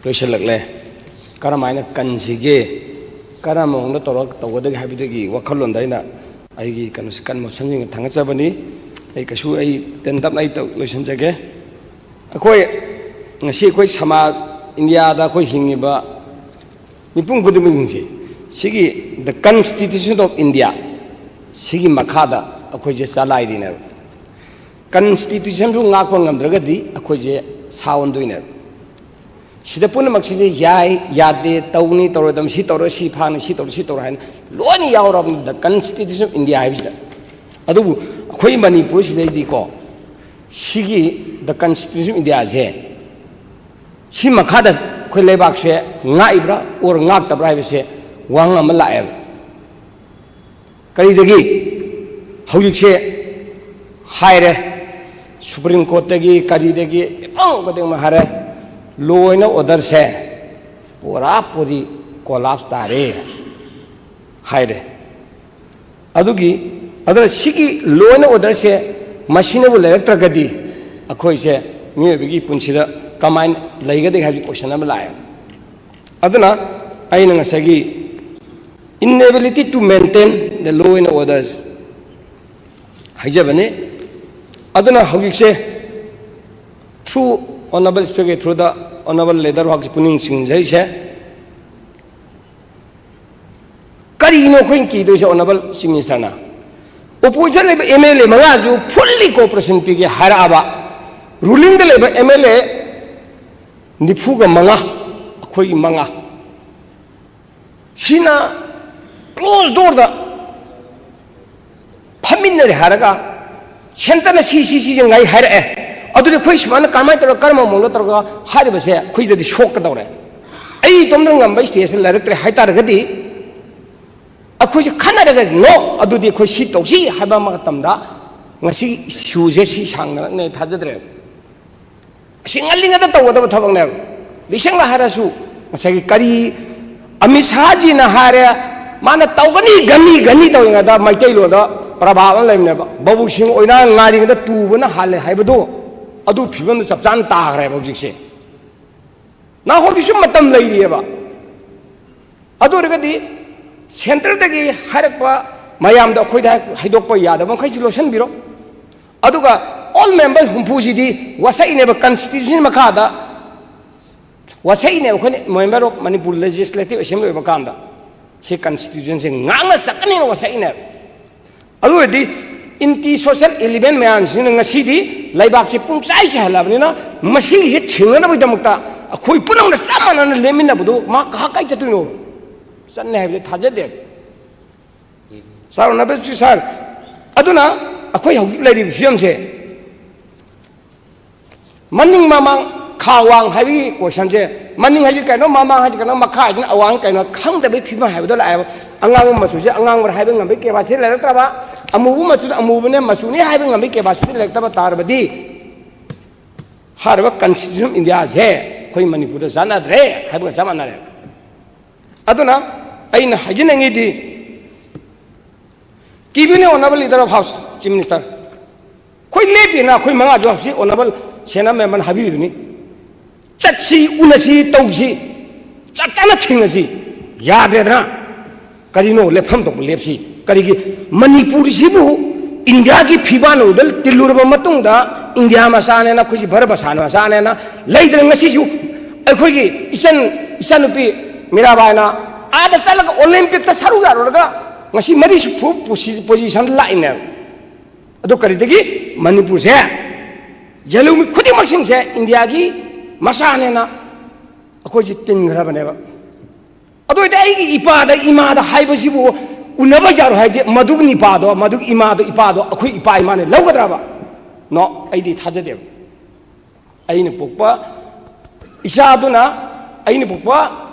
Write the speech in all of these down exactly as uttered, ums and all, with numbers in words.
ꯂꯣꯏꯁꯤꯜꯂꯛꯂꯦ꯫ ꯀꯔꯝꯍꯥꯏꯅ ꯀꯟꯁꯤꯒꯦ, ꯀꯔꯝꯕ ꯃꯑꯣꯡꯗ ꯇꯧꯔꯒ ꯇꯧꯒꯗꯒꯦ ꯍꯥꯏꯕꯗꯨꯒꯤ ꯋꯥꯈꯜꯂꯣꯟꯗ ꯑꯩꯅ ꯑꯩꯒꯤ ꯀꯩꯅꯣꯁꯤ ꯀꯟ ꯃꯣꯁꯟꯁꯤꯡ ꯊꯥꯡꯒꯠꯆꯕꯅꯤ꯫ ꯑꯩ ꯀꯩꯁꯨ ꯑꯩ ꯇꯦꯟꯇꯞꯅ ꯑꯩ ꯇꯧ-, ꯂꯣꯏꯁꯤꯟꯖꯒꯦ꯫ ꯑꯩꯈꯣꯏ ꯉꯁꯤ ꯑꯩꯈꯣꯏ ꯁꯃꯥꯖ, ꯏꯟꯗꯤꯌꯥꯗ ꯑꯩꯈꯣꯏ ꯍꯤꯡꯉꯤꯕ ꯃꯤꯄꯨꯝ ꯈꯨꯗꯤꯡꯃꯛꯁꯤꯡꯁꯤ ꯁꯤꯒꯤ the Constitution of India ꯁꯤꯒꯤ ꯃꯈꯥꯗ ꯑꯩꯈꯣꯏꯁꯦ ꯆꯂꯥꯏꯔꯤꯅꯦꯕ꯫ ꯀꯟꯁꯇꯤꯇ꯭ꯌꯨꯁꯟꯁꯨ ꯉꯥꯛꯄ ꯉꯝꯗ꯭ꯔꯒꯗꯤ ꯑꯩꯈꯣꯏꯁꯦ ꯁꯥ ꯑꯣꯟꯗꯣꯏꯅꯦꯕ꯫ ꯁꯤꯗ ꯄꯨꯝꯅꯃꯛꯁꯤꯗꯤ ꯌꯥꯏ, ꯌꯥꯗꯦ, ꯇꯧꯅꯤ, ꯇꯧꯔꯣꯏꯗꯕꯅꯤ, ꯁꯤ ꯇꯧꯔꯣꯏ, ꯁꯤ ꯐꯥꯅꯤ, ꯁꯤ ꯇꯧꯔꯣꯏ, ꯁꯤ ꯇꯧꯔꯣꯏ ꯍꯥꯏꯅ ꯂꯣꯏꯅ ꯌꯥꯎꯔꯕꯅꯤ the Constitution of India ꯍꯥꯏꯕꯁꯤꯗ꯫ ꯑꯗꯨꯕꯨ ꯑꯩꯈꯣꯏ ꯃꯅꯤꯄꯨꯔꯁꯤꯗꯩꯗꯤꯀꯣ, ꯁꯤꯒꯤ the Constitution of Indiaꯁꯦ, ꯁꯤ ꯃꯈꯥꯗ ꯑꯩꯈꯣꯏ ꯂꯩꯕꯥꯛꯁꯦ ꯉꯥꯛꯏꯕ꯭ꯔꯥ or ꯉꯥꯛꯇꯕ꯭ꯔꯥ ꯍꯥꯏꯕꯁꯦ ꯋꯥꯍꯪ ꯑꯃ ꯂꯥꯛꯑꯦꯕ꯫ ꯀꯔꯤꯗꯒꯤ? ꯍꯧꯖꯤꯛꯁꯦ ꯍꯥꯏꯔꯦ, ꯁꯨꯄ꯭ꯔꯤꯝ ꯀꯣꯔꯠꯇꯒꯤ ꯀꯔꯤꯗꯒꯤ ꯃꯤꯄꯨꯝ ꯈꯨꯗꯤꯡꯃꯛ ꯍꯥꯏꯔꯦ, law and orderꯁꯦ ꯄꯨꯔꯥ ꯄꯨꯔꯤ collapse ꯇꯥꯔꯦ ꯍꯥꯏꯔꯦ꯫ ꯑꯗꯨꯒꯤ, ꯑꯗꯨꯅ ꯁꯤꯒꯤ law and orderꯁꯦ ꯃꯁꯤꯅꯕꯨ ꯂꯩꯔꯛꯇ꯭ꯔꯒꯗꯤ ꯑꯩꯈꯣꯏꯁꯦ ꯃꯤꯑꯣꯏꯕꯒꯤ ꯄꯨꯟꯁꯤꯗ ꯀꯃꯥꯏꯅ ꯂꯩꯒꯗꯒꯦ ꯍꯥꯏꯕꯒꯤ question ꯑꯃ ꯂꯥꯛꯑꯦ꯫ ꯑꯗꯨꯅ ꯑꯩꯅ ꯉꯁꯥꯏꯒꯤ inability to maintain the law and orders ꯍꯥꯏꯖꯕꯅꯤ꯫ ꯑꯗꯨꯅ ꯍꯧꯖꯤꯛꯁꯦ through honourable speaker, through the honourable leader ꯍꯥꯛꯁꯤ ꯄꯨꯛꯅꯤꯡ ꯆꯤꯡꯁꯤꯟꯖꯔꯤꯁꯦ꯫ ꯀꯔꯤꯅꯣ ꯑꯩꯈꯣꯏꯅ ꯀꯤꯗꯣꯏꯁꯦ honourable chief ministerꯅ? Opposition ꯂꯩꯕ M L A ꯃꯉꯥꯁꯨ fully cooperation ꯄꯤꯒꯦ ꯍꯥꯏꯔꯛꯑꯕ, rulingꯗ ꯂꯩꯕ M L A ꯅꯤꯐꯨꯒ ꯃꯉꯥ, ꯑꯩꯈꯣꯏꯒꯤ ꯃꯉꯥ, ꯁꯤꯅ close doorꯗ ꯐꯝꯃꯤꯟꯅꯔꯦ ꯍꯥꯏꯔꯒ centreꯅ ꯁꯤ, ꯁꯤ, ꯁꯤꯁꯦ ꯉꯥꯏ ꯍꯥꯏꯔꯛꯑꯦ꯫ ꯑꯗꯨꯗꯤ ꯑꯩꯈꯣꯏ ꯁꯨꯃꯥꯏꯅ ꯀꯃꯥꯏꯅ ꯇꯧꯔꯒ, ꯀꯔꯝꯕ ꯃꯑꯣꯡꯗ ꯇꯧꯔꯒ ꯍꯥꯏꯔꯤꯕꯁꯦ ꯑꯩꯈꯣꯏꯗꯗꯤ ꯁꯣꯛꯀꯗꯧꯔꯦ꯫ ꯑꯩ ꯏꯇꯣꯝꯇ ꯉꯝꯕ stageꯇ ꯂꯩꯔꯛꯇ꯭ꯔꯦ ꯍꯥꯏꯇꯥꯔꯒꯗꯤ ꯑꯩꯈꯣꯏꯁꯦ ꯈꯟꯅꯔꯒ, "No, ꯑꯗꯨꯗꯤ ꯑꯩꯈꯣꯏ ꯁꯤ ꯇꯧꯁꯤ" ꯍꯥꯏꯕ ꯃꯇꯝꯗ ꯉꯁꯤ issueꯁꯦ ꯁꯤ ꯁꯥꯡꯅꯔꯛꯅꯦ ꯊꯥꯖꯗ꯭ꯔꯦ꯫ ꯑꯁꯤ ꯉꯜꯂꯤꯉꯩꯗ ꯇꯧꯒꯗꯕ ꯊꯕꯛꯅꯦꯕ꯫ ꯂꯤꯁꯤꯡꯂ ꯍꯥꯏꯔꯁꯨ, ꯉꯁꯥꯏꯒꯤ ꯀꯔꯤ ꯑꯃꯤꯠ ꯁꯥꯍꯖꯤꯅ ꯍꯥꯏꯔꯦ, ꯃꯥꯅ ꯇꯧꯒꯅꯤ, ꯒꯅꯤ, ꯒꯅꯤ ꯇꯧꯔꯤꯉꯩꯗ ꯃꯩꯇꯩꯂꯣꯟꯗ ꯄ꯭ꯔꯚꯥꯕ ꯑꯃ ꯂꯩꯕꯅꯦꯕ, "ꯕꯥꯕꯨꯛꯁꯤꯡ ꯑꯣꯏꯅꯥ ꯉꯥꯔꯤꯉꯩꯗ ꯇꯨꯕꯅ ꯍꯥꯜꯂꯦ" ꯍꯥꯏꯕꯗꯣ, ꯑꯗꯨ ꯐꯤꯕꯝꯗ ꯆꯞ ꯆꯥꯅ ꯇꯥꯈ꯭ꯔꯦꯕ ꯍꯧꯖꯤꯛꯁꯦ꯫ ꯅꯥꯍꯣꯔꯒꯤꯁꯨ ꯃꯇꯝ ꯂꯩꯔꯤꯑꯕ꯫ ꯑꯗꯨ ꯑꯣꯏꯔꯒꯗꯤ centreꯗꯒꯤ ꯍꯥꯏꯔꯛꯄ ꯃꯌꯥꯝꯗꯣ ꯑꯩꯈꯣꯏꯗ ꯍꯥꯏꯗꯣꯛꯄ ꯌꯥꯗꯕ ꯃꯈꯩꯁꯨ ꯂꯣꯏꯁꯤꯟꯕꯤꯔꯣ꯫ ꯑꯗꯨꯒ all member ꯍꯨꯝꯐꯨꯁꯤꯗꯤ ꯋꯥꯁꯛꯏꯅꯦꯕ, constitution ꯃꯈꯥꯗ ꯋꯥꯁꯛꯏꯅꯦꯕ꯫ ꯑꯩꯈꯣꯏꯅ member of Manipur Legislative Assembly ꯑꯣꯏꯕ ꯀꯥꯟꯗ ꯁꯤ constitutionꯁꯦ ꯉꯥꯛꯅ ꯆꯠꯀꯅꯤꯅ ꯋꯥꯁꯛꯏꯅꯦꯕ꯫ ꯑꯗꯨ ꯑꯣꯏꯔꯗꯤ anti social element ꯃꯌꯥꯝꯁꯤꯅ ꯉꯁꯤꯗꯤ ꯂꯩꯕꯥꯛꯁꯦ ꯄꯨꯡꯆꯥꯏ ꯆꯥꯏꯍꯜꯂꯕꯅꯤꯅ, ꯃꯁꯤꯒꯤꯁꯦ ꯊꯤꯡꯅꯅꯕꯒꯤꯗꯃꯛꯇ ꯑꯩꯈꯣꯏ ꯄꯨꯝꯅꯃꯛꯅ ꯆꯞ ꯃꯥꯟꯅꯅ ꯂꯦꯞꯃꯤꯟꯅꯕꯗꯣ ꯃꯥ ꯀꯥ ꯀꯥꯏ ꯆꯠꯇꯣꯏꯅꯣ? ꯆꯠꯅꯤ ꯍꯥꯏꯕꯗꯤ ꯊꯥꯖꯗꯦ꯫ ꯁꯥꯔ ꯑꯣꯅꯔꯦꯕꯜ ꯁ꯭ꯄꯤꯀꯔ, ꯑꯗꯨꯅ ꯑꯩꯈꯣꯏ ꯍꯧꯖꯤꯛ ꯂꯩꯔꯤꯕ ꯐꯤꯕꯝꯁꯦ, ꯃꯅꯤꯡ ꯃꯃꯥꯡ, ꯈꯥ ꯋꯥꯡ ꯍꯥꯏꯕꯒꯤ questionꯁꯦ, ꯃꯅꯤꯡ ꯍꯥꯏꯁꯤ ꯀꯩꯅꯣ, ꯃꯃꯥꯡ ꯍꯥꯏꯁꯤ ꯀꯩꯅꯣ, ꯃꯈꯥ ꯍꯥꯏꯁꯤꯅ ꯑꯋꯥꯡ ꯀꯩꯅꯣ ꯈꯪꯗꯕꯒꯤ ꯐꯤꯕꯝ ꯍꯥꯏꯕꯗꯣ ꯂꯥꯛꯑꯦꯕ꯫ ꯑꯉꯥꯡꯕ ꯃꯆꯨꯁꯦ ꯑꯉꯥꯡꯕ ꯍꯥꯏꯕ ꯉꯝꯕꯒꯤ capacity ꯂꯩꯔꯛꯇ꯭ꯔꯕ, ꯑꯃꯨꯕ ꯃꯆꯨꯗ ꯑꯃꯨꯕꯅꯦ, ꯃꯆꯨꯅꯤ ꯍꯥꯏꯕ ꯉꯝꯕꯒꯤ capacity ꯂꯩꯔꯛꯇꯕ ꯇꯥꯔꯕꯗꯤ, ꯍꯥꯏꯔꯤꯕ constitution of Indiaꯁꯦ ꯑꯩꯈꯣꯏ ꯃꯅꯤꯄꯨꯔꯗ ꯆꯠꯅꯗ꯭ꯔꯦ ꯍꯥꯏꯕꯒ ꯆꯞ ꯃꯥꯟꯅꯔꯦ꯫ ꯑꯗꯨꯅ ꯑꯩꯅ ꯍꯥꯏꯖꯅꯤꯡꯉꯤꯗꯤ, ꯀꯤꯕꯤꯅꯦ honourable leader of house, Chief Minister, ꯑꯩꯈꯣꯏ ꯂꯦꯞꯄꯤꯅ ꯑꯩꯈꯣꯏ ꯃꯉꯥꯁꯨ ꯍꯧꯖꯤꯛ honourable ꯁꯦꯅꯥ memberꯅ ꯍꯥꯏꯕꯤꯔꯤꯕꯅꯤ꯫ ꯆꯠꯁꯤ, ꯎꯅꯁꯤ, ꯇꯧꯁꯤ, ꯆꯞ ꯆꯥꯅ ꯊꯦꯡꯅꯁꯤ꯫ ꯌꯥꯗ꯭ꯔꯦꯗꯅ꯫ ꯀꯔꯤꯅꯣ ꯂꯦꯞꯐꯝ ꯊꯣꯛꯄ ꯂꯦꯞꯁꯤ? ꯀꯔꯤꯒꯤ? ꯃꯅꯤꯄꯨꯔꯁꯤꯕꯨ ꯏꯟꯗꯤꯌꯥꯒꯤ ꯐꯤꯕꯥꯟ ꯅꯨꯡꯗ ꯇꯤꯜꯂꯨꯔꯕ ꯃꯇꯨꯡꯗ, ꯏꯟꯗꯤꯌꯥ ꯃꯆꯥꯅꯦꯅ, ꯑꯩꯈꯣꯏꯁꯤ ꯚꯥꯔꯠ ꯃꯆꯥ ꯃꯆꯥꯅꯦꯅ ꯂꯩꯗꯅ, ꯉꯁꯤꯁꯨ ꯑꯩꯈꯣꯏꯒꯤ ꯏꯆꯟ, ꯏꯆꯟꯅꯨꯄꯤ ꯃꯤꯔꯥꯕꯥꯏꯅ ꯑꯥꯗ ꯆꯠꯂꯒ Olympicꯇ ꯁꯔꯨꯛ ꯌꯥꯔꯨꯔꯒ ꯉꯁꯤ ꯃꯔꯤꯁꯨ ꯐꯨ ꯄꯨꯁꯤ-, positionꯗ ꯂꯥꯛꯏꯅꯦꯕ꯫ ꯑꯗꯣ ꯀꯔꯤꯗꯒꯤ? ꯃꯅꯤꯄꯨꯔꯁꯦ ꯖꯦꯂꯨꯃꯤ ꯈꯨꯗꯤꯡꯃꯛꯁꯤꯡꯁꯦ ꯏꯟꯗꯤꯌꯥꯒꯤ ꯃꯆꯥꯅꯦꯅ ꯑꯩꯈꯣꯏꯁꯦ ꯇꯤꯟꯈ꯭ꯔꯕꯅꯦꯕ꯫ ꯑꯗꯨ ꯑꯣꯏꯔꯗꯤ ꯑꯩꯒꯤ ꯏꯄꯥꯗ, ꯏꯃꯥꯗ ꯍꯥꯏꯕꯁꯤꯕꯨ ꯎꯅꯕ ꯌꯥꯔꯣꯏ ꯍꯥꯏꯗꯤ, ꯃꯗꯨꯒꯤ ꯏꯄꯥꯗꯣ, ꯃꯗꯨꯒꯤ ꯏꯃꯥꯗꯣ, ꯏꯄꯥꯗꯣ ꯑꯩꯈꯣꯏ ꯏꯄꯥ ꯏꯃꯥꯅ ꯂꯧꯒꯗ꯭ꯔꯕ? No, ꯑꯩꯗꯤ ꯊꯥꯖꯗꯦꯕ꯫ ꯑꯩꯅ ꯄꯣꯛꯄ ꯏꯆꯥꯗꯨꯅ, ꯑꯩꯅ ꯄꯣꯛꯄ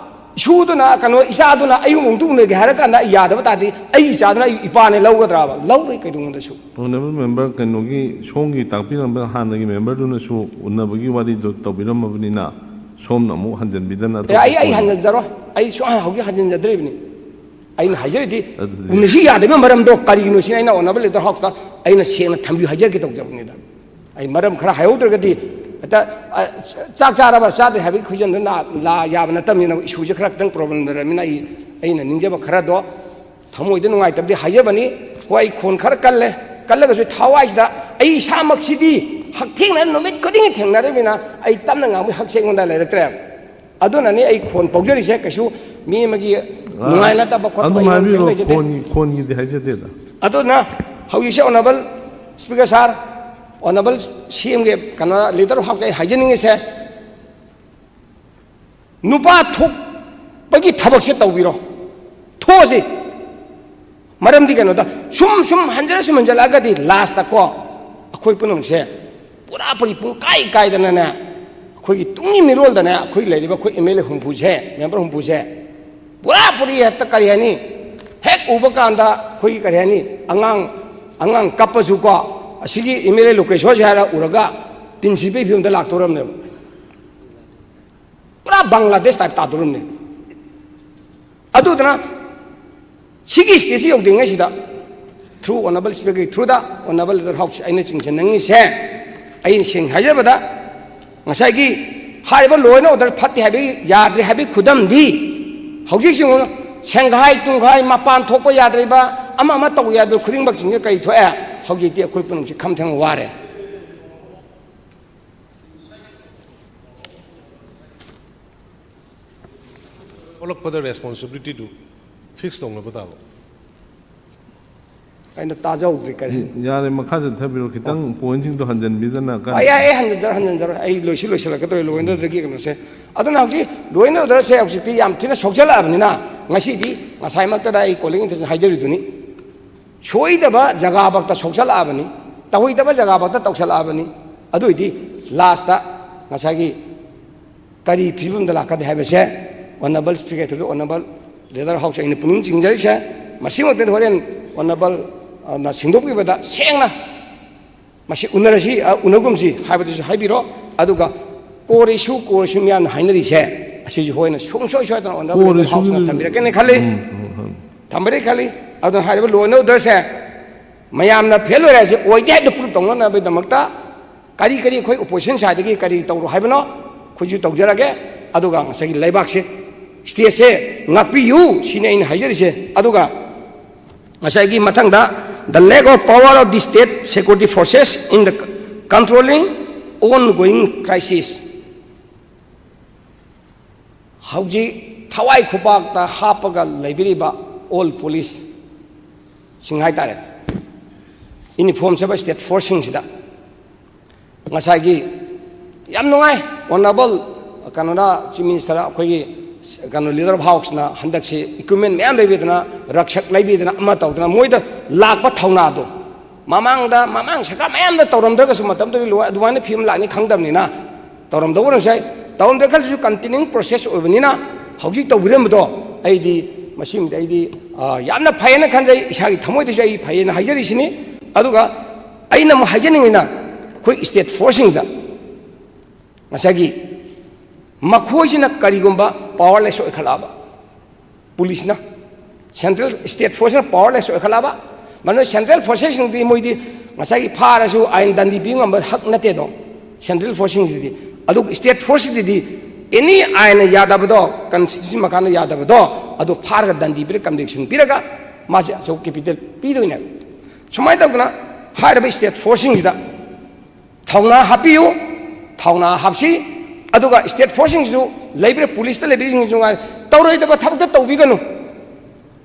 ꯏꯁꯨꯗꯨꯅ, ꯀꯩꯅꯣ, ꯏꯆꯥꯗꯨꯅ ꯑꯩꯕꯨ ꯑꯃꯨꯛꯇ ꯎꯅꯒꯦ ꯍꯥꯏꯔ ꯀꯥꯟꯗ ꯑꯩ ꯌꯥꯗꯕ ꯇꯥꯔꯗꯤ, ꯑꯩꯒꯤ ꯏꯆꯥꯗꯨꯅ ꯑꯩꯒꯤ ꯏꯄꯥꯅꯦ ꯂꯧꯒꯗ꯭ꯔꯕ? ꯂꯧꯔꯣꯏ ꯀꯩꯗꯧꯉꯩꯗꯁꯨ꯫ Honourable member, ꯀꯩꯅꯣꯒꯤ ꯁꯣꯝꯒꯤ ꯇꯥꯛꯄꯤꯔꯝꯕ ꯍꯥꯟꯅꯒꯤ memberꯗꯨꯅꯁꯨ ꯎꯅꯕꯒꯤ ꯋꯥꯔꯤꯗꯣ ꯇꯧꯕꯤꯔꯝꯃꯕꯅꯤꯅ, ꯁꯣꯝꯅ ꯑꯃꯨꯛ ꯍꯟꯖꯤꯟꯕꯤꯗꯅ ꯑꯦ, ꯑꯩ, ꯑꯇꯣꯞꯄ ꯑꯩ point ꯍꯟꯖꯤꯟꯖꯔꯣꯏ꯫ ꯑꯩ ꯁꯨꯡꯍꯟ ꯍꯧꯖꯤꯛ ꯍꯟꯖꯤꯟꯖꯗ꯭ꯔꯤꯕꯅꯤ꯫ ꯑꯩꯅ ꯍꯥꯏꯖꯔꯤꯗꯤ, ꯑꯗꯨꯗꯤ ꯎꯅꯁꯤ ꯌꯥꯗꯕꯒꯤ ꯃꯔꯝꯗꯣ ꯀꯔꯤꯒꯤꯅꯣ ꯁꯤꯅ ꯑꯩꯅ honourable leader of houseꯇ ꯑꯩꯅ ꯁꯦꯡꯅ ꯊꯝꯕꯤꯌꯨ ꯍꯥꯏꯖꯔꯛꯀꯦ ꯇꯧꯖꯕꯅꯤꯗ꯫ ꯑꯩ ꯃꯔꯝ ꯈꯔ ꯍꯥꯏꯍꯧꯗ꯭ꯔꯒꯗꯤ ꯆꯥꯛ ꯆꯥꯔꯕ ꯆꯥꯗ꯭ꯔꯦ ꯍꯥꯏꯕꯒꯤ ꯈꯨꯖꯟꯗꯨ ꯂꯥ ꯌꯥꯕ ꯅꯠꯇꯕꯅꯤꯅ, ꯏꯁꯨꯁꯦ ꯈꯔ ꯈꯤꯇꯪ ꯄ꯭ꯔꯣꯕ꯭ꯂꯦꯝ ꯂꯩꯔꯕꯅꯤꯅ, ꯑꯩ ꯑꯩꯅ ꯅꯤꯡꯖꯕ ꯈꯔꯗꯣ ꯊꯃꯣꯏꯗ ꯅꯨꯡꯉꯥꯏꯇꯕꯗꯤ ꯍꯥꯏꯖꯕꯅꯤ꯫ ꯍꯣꯏ, ꯑꯩ ꯈꯣꯟ ꯈꯔ ꯀꯜꯂꯦ, ꯀꯜꯂꯒꯁꯨ ꯊꯋꯥꯏꯁꯤꯗ ꯑꯩ ꯏꯁꯥꯃꯛꯁꯤꯗꯤ ꯍꯛꯊꯦꯡꯅꯅ ꯅꯨꯃꯤꯠ ꯈꯨꯗꯤꯡꯒꯤ ꯊꯦꯡꯅꯔꯤꯕꯅꯤꯅ, ꯑꯩ ꯇꯞꯅ ꯉꯥꯡꯕꯒꯤ ꯍꯛꯁꯦ ꯑꯩꯉꯣꯟꯗ ꯂꯩꯔꯛꯇ꯭ꯔꯦ꯫ ꯑꯗꯨꯅꯅꯤ ꯑꯩ ꯈꯣꯟ ꯄꯧꯖꯔꯤꯁꯦ꯫ ꯀꯩꯁꯨ ꯃꯤ ꯑꯃꯒꯤ ꯅꯨꯡꯉꯥꯏꯅꯗꯕ ꯈꯣꯠꯇꯕ ꯑꯗꯨꯝ ꯑꯩꯉꯣꯟꯗ ꯍꯥꯏꯕꯤꯔꯣ꯫ ꯀꯔꯤꯝ ꯂꯩꯖꯗꯦ꯫ ꯈꯣꯟꯒꯤ ꯈꯣꯟꯒꯤꯗꯤ ꯍꯥꯏꯖꯗꯦꯗ꯫ ꯑꯗꯨꯅ ꯍꯧꯖꯤꯛꯁꯦ ꯑꯣꯅꯔꯦꯕꯜ ꯁ꯭ꯄꯤꯀꯔ ꯁꯥꯔ, ꯑꯣꯅꯔꯦꯕꯜ ꯁꯤ ꯑꯦꯝꯒꯤ ꯀꯩꯅꯣ, ꯂꯤꯗꯔ ꯍꯥꯎꯁꯇ ꯑꯩ ꯍꯥꯏꯖꯅꯤꯡꯉꯤꯁꯦ, ꯅꯨꯄꯥ ꯊꯣꯛꯄꯒꯤ ꯊꯕꯛꯁꯦ ꯇꯧꯕꯤꯔꯣ, ꯊꯣꯛꯑꯁꯤ꯫ ꯃꯔꯝꯗꯤ ꯀꯩꯅꯣꯗ, ꯁꯨꯝ ꯁꯨꯝ ꯍꯟꯖꯤꯜꯂ ꯁꯨꯝ ꯍꯟꯖꯤꯜꯂꯛꯑꯒꯗꯤ ꯂꯥꯁꯇꯀꯣ, ꯑꯩꯈꯣꯏ ꯄꯨꯝꯅꯃꯛꯁꯦ ꯄꯨꯔꯥ ꯄꯨꯔꯤ ꯄꯨꯡꯀꯥꯏ ꯀꯥꯏꯗꯅꯅꯦ, ꯑꯩꯈꯣꯏꯒꯤ ꯇꯨꯡꯒꯤ ꯃꯤꯔꯣꯜꯗꯅꯦ, ꯑꯩꯈꯣꯏ ꯂꯩꯔꯤꯕ ꯑꯩꯈꯣꯏ ꯑꯦꯝ ꯑꯦꯜ ꯑꯦ ꯍꯨꯝꯐꯨꯁꯦ, ꯃꯦꯝꯕꯔ ꯍꯨꯝꯐꯨꯁꯦ, ꯄꯨꯔꯥ ꯄꯨꯔꯤ ꯍꯦꯛꯇ ꯀꯔꯤ ꯍꯥꯏꯅꯤ, ꯍꯦꯛ ꯎꯕ ꯀꯥꯟꯗ ꯑꯩꯈꯣꯏꯒꯤ ꯀꯔꯤ ꯍꯥꯏꯅꯤ, ꯑꯉꯥꯡ, ꯑꯉꯥꯡ ꯀꯞꯄꯁꯨꯀꯣ, ꯑꯁꯤꯒꯤ ꯑꯦꯝ ꯑꯦꯜ ꯑꯦ ꯂꯣꯀꯦꯁꯣꯔꯁꯦ ꯍꯥꯏꯔ ꯎꯔꯒ ꯇꯤꯟ ꯁꯤꯠꯄꯒꯤ ꯐꯤꯕꯝꯗ ꯂꯥꯛꯇꯧꯔꯕꯅꯦꯕ꯫ ꯄꯨꯔꯥ ꯕꯪꯒ꯭ꯂꯥꯗꯦꯁ ꯇꯥꯏꯞ ꯇꯥꯗꯧꯔꯕꯅꯦꯕ꯫ ꯑꯗꯨꯗꯨꯅ ꯁꯤꯒꯤ ꯁ꯭ꯇꯦꯖꯁꯤ ꯌꯧꯗ꯭ꯔꯤꯉꯩꯁꯤꯗ, ꯊ꯭ꯔꯨ ꯑꯣꯅꯔꯦꯕꯜ ꯁ꯭ꯄꯤꯀꯔꯒꯤ ꯊ꯭ꯔꯨꯗ, ꯑꯣꯅꯔꯦꯕꯜ ꯂꯤꯗꯔ ꯍꯥꯎꯁ, ꯑꯩꯅ ꯆꯤꯡꯁꯤꯟꯅꯤꯡꯉꯤꯁꯦ, ꯑꯩꯅ ꯁꯦꯡꯅ ꯍꯥꯏꯖꯕꯗ, ꯉꯁꯥꯏꯒꯤ ꯍꯥꯏꯔꯤꯕ ꯂꯣ ꯑꯦꯟ ꯑꯣꯔꯗꯔ ꯐꯠꯇꯦ ꯍꯥꯏꯕꯒꯤ, ꯌꯥꯗ꯭ꯔꯦ ꯍꯥꯏꯕꯒꯤ ꯈꯨꯗꯝꯗꯤ, ꯍꯧꯖꯤꯛꯁꯤ ꯁꯦꯡꯒꯥꯏ ꯇꯨꯝꯈꯥꯏ, ꯃꯄꯥꯟ ꯊꯣꯛꯄ ꯌꯥꯗ꯭ꯔꯤꯕ, ꯑꯃ ꯑꯃ ꯇꯧꯕ ꯌꯥꯗꯕ ꯈꯨꯗꯤꯡꯃꯛꯁꯤꯡꯁꯦ ꯀꯔꯤ ꯊꯣꯛꯑꯦ? ꯍꯧꯖꯤꯛꯇꯤ ꯑꯩꯈꯣꯏ ꯄꯨꯝꯅꯃꯛꯁꯦ ꯈꯝ ꯊꯦꯡꯅ ꯋꯥꯔꯦ꯫ ꯊꯣꯛꯂꯛꯄꯗ ꯔꯦꯁꯄꯣꯟꯁꯤꯕꯤꯂꯤꯇꯤꯗꯨ ꯐꯤꯛꯁ ꯇꯧꯅꯕ ꯇꯥꯕ꯫ ꯑꯩꯅ ꯇꯥꯖꯍꯧꯗ꯭ꯔꯤ ꯀꯔꯤ꯫ ꯌꯥꯔꯦ, ꯃꯈꯥ ꯆꯠꯊꯕꯤꯔꯣ꯫ ꯈꯤꯇꯪ ꯄꯣꯏꯟꯁꯤꯡꯗꯣ ꯍꯟꯖꯟꯕꯤꯗꯅ ꯀꯟꯅ꯫ ꯑꯣ, ꯌꯥꯏ, ꯑꯩ ꯍꯟꯖꯟꯖꯔꯣ, ꯍꯟꯖꯟꯖꯔꯣ꯫ ꯑꯩ ꯂꯣꯏꯁꯤ ꯂꯣꯏꯁꯤꯜꯂꯛꯀꯗꯧꯔꯦ ꯂꯣ ꯑꯦꯟ ꯑꯣꯔꯗꯔꯒꯤ ꯀꯩꯅꯣꯁꯦ꯫ ꯑꯗꯨꯅ ꯍꯧꯖꯤꯛ ꯂꯣ ꯑꯦꯟ ꯑꯣꯔꯗꯔꯁꯦ ꯍꯧꯖꯤꯛꯇꯤ ꯌꯥꯝ ꯊꯤꯅ ꯁꯣꯛꯆꯜꯂꯛꯑꯕꯅꯤꯅ, ꯉꯁꯤꯗꯤ ꯉꯁꯥꯏꯃꯛꯇꯗ ꯑꯩ ꯀꯣꯂꯤꯡ ꯑꯦꯇꯦꯟꯁꯟ ꯍꯥꯏꯖꯔꯤꯗꯨꯅꯤ, ꯁꯣꯏꯗꯕ ꯖꯒꯥꯐꯛꯇ ꯁꯣꯛꯆꯜꯂꯛꯑꯕꯅꯤ, ꯇꯧꯍꯩꯗꯕ ꯖꯒꯥꯐꯛꯇ ꯇꯧꯁꯜꯂꯛꯑꯕꯅꯤ꯫ ꯑꯗꯨꯏꯗꯤ ꯂꯥꯁꯇ ꯉꯁꯥꯏꯒꯤ ꯀꯔꯤ ꯐꯤꯕꯝꯗ ꯂꯥꯛꯀꯅꯤ ꯍꯥꯏꯕꯁꯦ ꯑꯣꯅꯔꯦꯕꯜ ꯁ꯭ꯄꯤꯀꯔ ꯊ꯭ꯔꯨꯗ ꯑꯣꯅꯔꯦꯕꯜ ꯂꯤꯗꯔ ꯍꯥꯎꯁ ꯑꯩꯅ ꯄꯨꯛꯅꯤꯡ ꯆꯤꯡꯖꯔꯤꯁꯦ꯫ ꯃꯁꯤꯃꯛꯇꯗꯤ ꯍꯣꯔꯦꯟ ꯑꯣꯅꯔꯦꯕꯜ, ꯑ, ꯅ ꯁꯦꯡꯗꯣꯛꯄꯤꯕꯗ ꯁꯦꯡꯅ ꯃꯁꯤ ꯎꯅꯔꯁꯤ, ꯑ, ꯎꯅꯒꯨꯝꯁꯤ ꯍꯥꯏꯕꯗꯨꯁꯨ ꯍꯥꯏꯕꯤꯔꯣ꯫ ꯑꯗꯨꯒ ꯀꯣꯔ ꯏꯁꯨ, ꯀꯣꯔ ꯏꯁꯨ ꯃꯤꯌꯥꯝꯅ ꯍꯥꯏꯅꯔꯤꯁꯦ, ꯑꯁꯤꯁꯨ ꯍꯣꯏꯅ ꯁꯨꯡꯁꯣꯏ ꯁꯣꯏꯗꯅ ꯑꯣꯅꯔꯦꯕꯜ ꯀꯣꯔ ꯂꯤꯗꯔ ꯍꯥꯎꯁꯅ ꯏꯁꯨꯒꯤꯗꯨ ꯊꯝꯕꯤꯔꯛꯀꯅꯤ ꯈꯜꯂꯤ꯫ ꯎꯝ, ꯎꯝ, ꯎꯝ꯫ ꯊꯝꯕꯤꯔꯛꯀꯅꯤ ꯈꯜꯂꯤ꯫ ꯑꯗꯨꯅ ꯍꯥꯏꯔꯤꯕ ꯂꯣ ꯑꯦꯟ ꯑꯣꯔꯗꯔꯁꯦ ꯃꯌꯥꯝꯅ ꯐꯦꯜ ꯑꯣꯏꯔꯦ ꯍꯥꯏꯁꯦ ꯑꯣꯏꯗꯦ ꯍꯥꯏꯕꯗꯨ ꯄ꯭ꯔꯨꯞ ꯇꯧꯅꯅꯕꯒꯤꯗꯃꯛꯇ ꯀꯔꯤ ꯀꯔꯤ ꯑꯩꯈꯣꯏ ꯑꯣꯄꯣꯖꯤꯁꯟ ꯁꯥꯏꯗꯒꯤ ꯀꯔꯤ ꯇꯧꯔꯣ ꯍꯥꯏꯕꯅꯣ, ꯑꯩꯈꯣꯏꯁꯨ ꯇꯧꯖꯔꯒꯦ꯫ ꯑꯗꯨꯒ ꯉꯁꯥꯏꯒꯤ ꯂꯩꯕꯥꯛꯁꯦ, ꯁ꯭ꯇꯦꯠꯁꯦ ꯉꯥꯛꯄꯤꯌꯨ, ꯁꯤꯅꯤ ꯑꯩꯅ ꯍꯥꯏꯖꯔꯤꯁꯦ꯫ ꯑꯗꯨꯒ ꯉꯁꯥꯏꯒꯤ ꯃꯊꯪꯗ, the lack of power of the state security forces in the controlling ongoing crisis꯫ ꯍꯧꯖꯤꯛ ꯊꯋꯥꯏ ꯈꯨꯄꯥꯛꯇ ꯍꯥꯞꯄꯒ ꯂꯩꯕꯤꯔꯤꯕ ꯑꯣꯜ ꯄꯨꯂꯤꯁꯁꯤꯡ ꯍꯥꯏꯇꯥꯔꯦ, ꯌꯨꯅꯤꯐꯣꯔꯝ ꯁꯦꯠꯄ ꯁ꯭ꯇꯦꯠ ꯐꯣꯔꯁꯁꯤꯡꯁꯤꯗ ꯉꯁꯥꯏꯒꯤ ꯌꯥꯝ ꯅꯨꯡꯉꯥꯏ, ꯑꯣꯅꯔꯦꯕꯜ ꯀꯩꯅꯣꯅ, ꯆꯤꯐ ꯃꯤꯅꯤꯁꯇꯔ, ꯑꯩꯈꯣꯏꯒꯤ ꯀꯩꯅꯣ, ꯂꯤꯗꯔ ꯑꯣꯐ ꯍꯥꯎꯁꯅ ꯍꯟꯗꯛꯁꯤ ꯏꯀ꯭ꯋꯤꯞꯃꯦꯟ ꯃꯌꯥꯝ ꯂꯩꯕꯤꯗꯅ, ꯔꯛꯁꯛ ꯂꯩꯕꯤꯗꯅ, ꯑꯃ ꯇꯧꯗꯅ, ꯃꯣꯏꯗ ꯂꯥꯛꯄ ꯊꯧꯅꯥꯗꯣ ꯃꯃꯥꯡꯗ, ꯃꯃꯥꯡ ꯁꯔꯀꯥꯔ ꯃꯌꯥꯝꯗ ꯇꯧꯔꯝꯗ꯭ꯔꯒꯁꯨ, ꯃꯇꯝꯗꯨꯗꯤ ꯂꯣꯏ ꯑꯗꯨꯃꯥꯏꯅ ꯐꯤꯕꯝ ꯂꯥꯛꯅꯤ ꯈꯪꯗꯕꯅꯤꯅ, ꯇꯧꯔꯝꯗꯕ ꯑꯣꯏꯔꯝꯕꯁꯨ ꯌꯥꯏ꯫ ꯇꯧꯔꯝꯗ꯭ꯔꯦ ꯈꯜꯂꯁꯨ, ꯀꯟꯇꯤꯅ꯭ꯌꯨꯏꯡ ꯄ꯭ꯔꯣꯁꯦꯁ ꯑꯣꯏꯕꯅꯤꯅ ꯍꯧꯖꯤꯛ ꯇꯧꯕꯤꯔꯝꯕꯗꯣ ꯑꯩꯗꯤ, ꯃꯁꯤꯃꯗꯤ ꯑꯩꯗꯤ, ꯑ, ꯌꯥꯝꯅ ꯐꯩꯌꯦꯅ ꯈꯟꯖꯩ꯫ ꯏꯁꯥꯒꯤ ꯊꯃꯣꯏꯗꯁꯨ ꯑꯩ ꯐꯩꯌꯦꯅ ꯍꯥꯏꯖꯔꯤꯁꯤꯅꯤ꯫ ꯑꯗꯨꯒ ꯑꯩꯅ ꯑꯃꯨꯛ ꯍꯥꯏꯖꯅꯤꯡꯉꯤꯅ, ꯑꯩꯈꯣꯏ ꯁ꯭ꯇꯦꯠ ꯐꯣꯔꯁꯁꯤꯡꯗ ꯉꯁꯥꯏꯒꯤ ꯃꯈꯣꯏꯁꯤꯅ ꯀꯔꯤꯒꯨꯝꯕ ꯄꯥꯋꯔꯂꯦꯁ ꯑꯣꯏꯈꯠꯂꯛꯑꯕ, ꯄꯨꯂꯤꯁꯅ, ꯁꯦꯟꯇ꯭ꯔꯦꯜ ꯁ꯭ꯇꯦꯠ ꯐꯣꯔꯁꯅ ꯄꯥꯋꯔꯂꯦꯁ ꯑꯣꯏꯈꯠꯂꯛꯑꯕ, ꯃꯗꯨꯅ ꯁꯦꯟꯇ꯭ꯔꯦꯜ ꯐꯣꯔꯁꯦꯁꯁꯤꯡꯗꯤ ꯃꯣꯏꯗꯤ ꯉꯁꯥꯏꯒꯤ ꯐꯥꯔꯁꯨ ꯑꯥꯏꯟ ꯗꯟꯗꯤ ꯄꯤꯕ ꯉꯝꯕ ꯍꯛ ꯅꯠꯇꯦꯗꯣ꯫ ꯁꯦꯟꯇ꯭ꯔꯦꯜ ꯐꯣꯔꯁꯁꯤꯡꯁꯤꯗꯤ, ꯑꯗꯨꯒ ꯁ꯭ꯇꯦꯠ ꯐꯣꯔꯁꯁꯤꯗꯗꯤ ꯑꯦꯅꯤ ꯑꯥꯏꯟꯅ ꯌꯥꯗꯕꯗꯣ, ꯀꯟꯁꯇꯤꯇ꯭ꯌꯨꯁꯟ ꯃꯈꯥꯗ ꯌꯥꯗꯕꯗꯣ, ꯑꯗꯨ ꯐꯥꯔꯒ ꯗꯟꯗꯤ ꯄꯤꯔꯒ, ꯀꯟꯚꯤꯛꯁꯟ ꯄꯤꯔꯒ ꯃꯥꯁꯦ ꯑꯆꯧꯕ ꯀꯦꯄꯤꯇꯦꯜ ꯄꯤꯗꯣꯏꯅꯦꯕ꯫ ꯁꯨꯃꯥꯏꯅ ꯇꯧꯗꯅ ꯍꯥꯏꯔꯤꯕ ꯁ꯭ꯇꯦꯠ ꯐꯣꯔꯁꯁꯤꯡꯁꯤꯗ ꯊꯧꯅꯥ ꯍꯥꯞꯄꯤꯌꯨ, ꯊꯧꯅꯥ ꯍꯥꯞꯁꯤ꯫ ꯑꯗꯨꯒ ꯁ꯭ꯇꯦꯠ ꯐꯣꯔꯁꯁꯤꯡꯁꯤꯁꯨ, ꯂꯩꯕꯤꯔꯤꯕ ꯄꯨꯂꯤꯁꯇ ꯂꯩꯕꯤꯔꯤꯁꯤꯡꯁꯤꯁꯨ ꯉꯥꯏ, ꯇꯧꯔꯣꯏꯗꯕ ꯊꯕꯛꯇ ꯇꯧꯕꯤꯒꯅꯨ꯫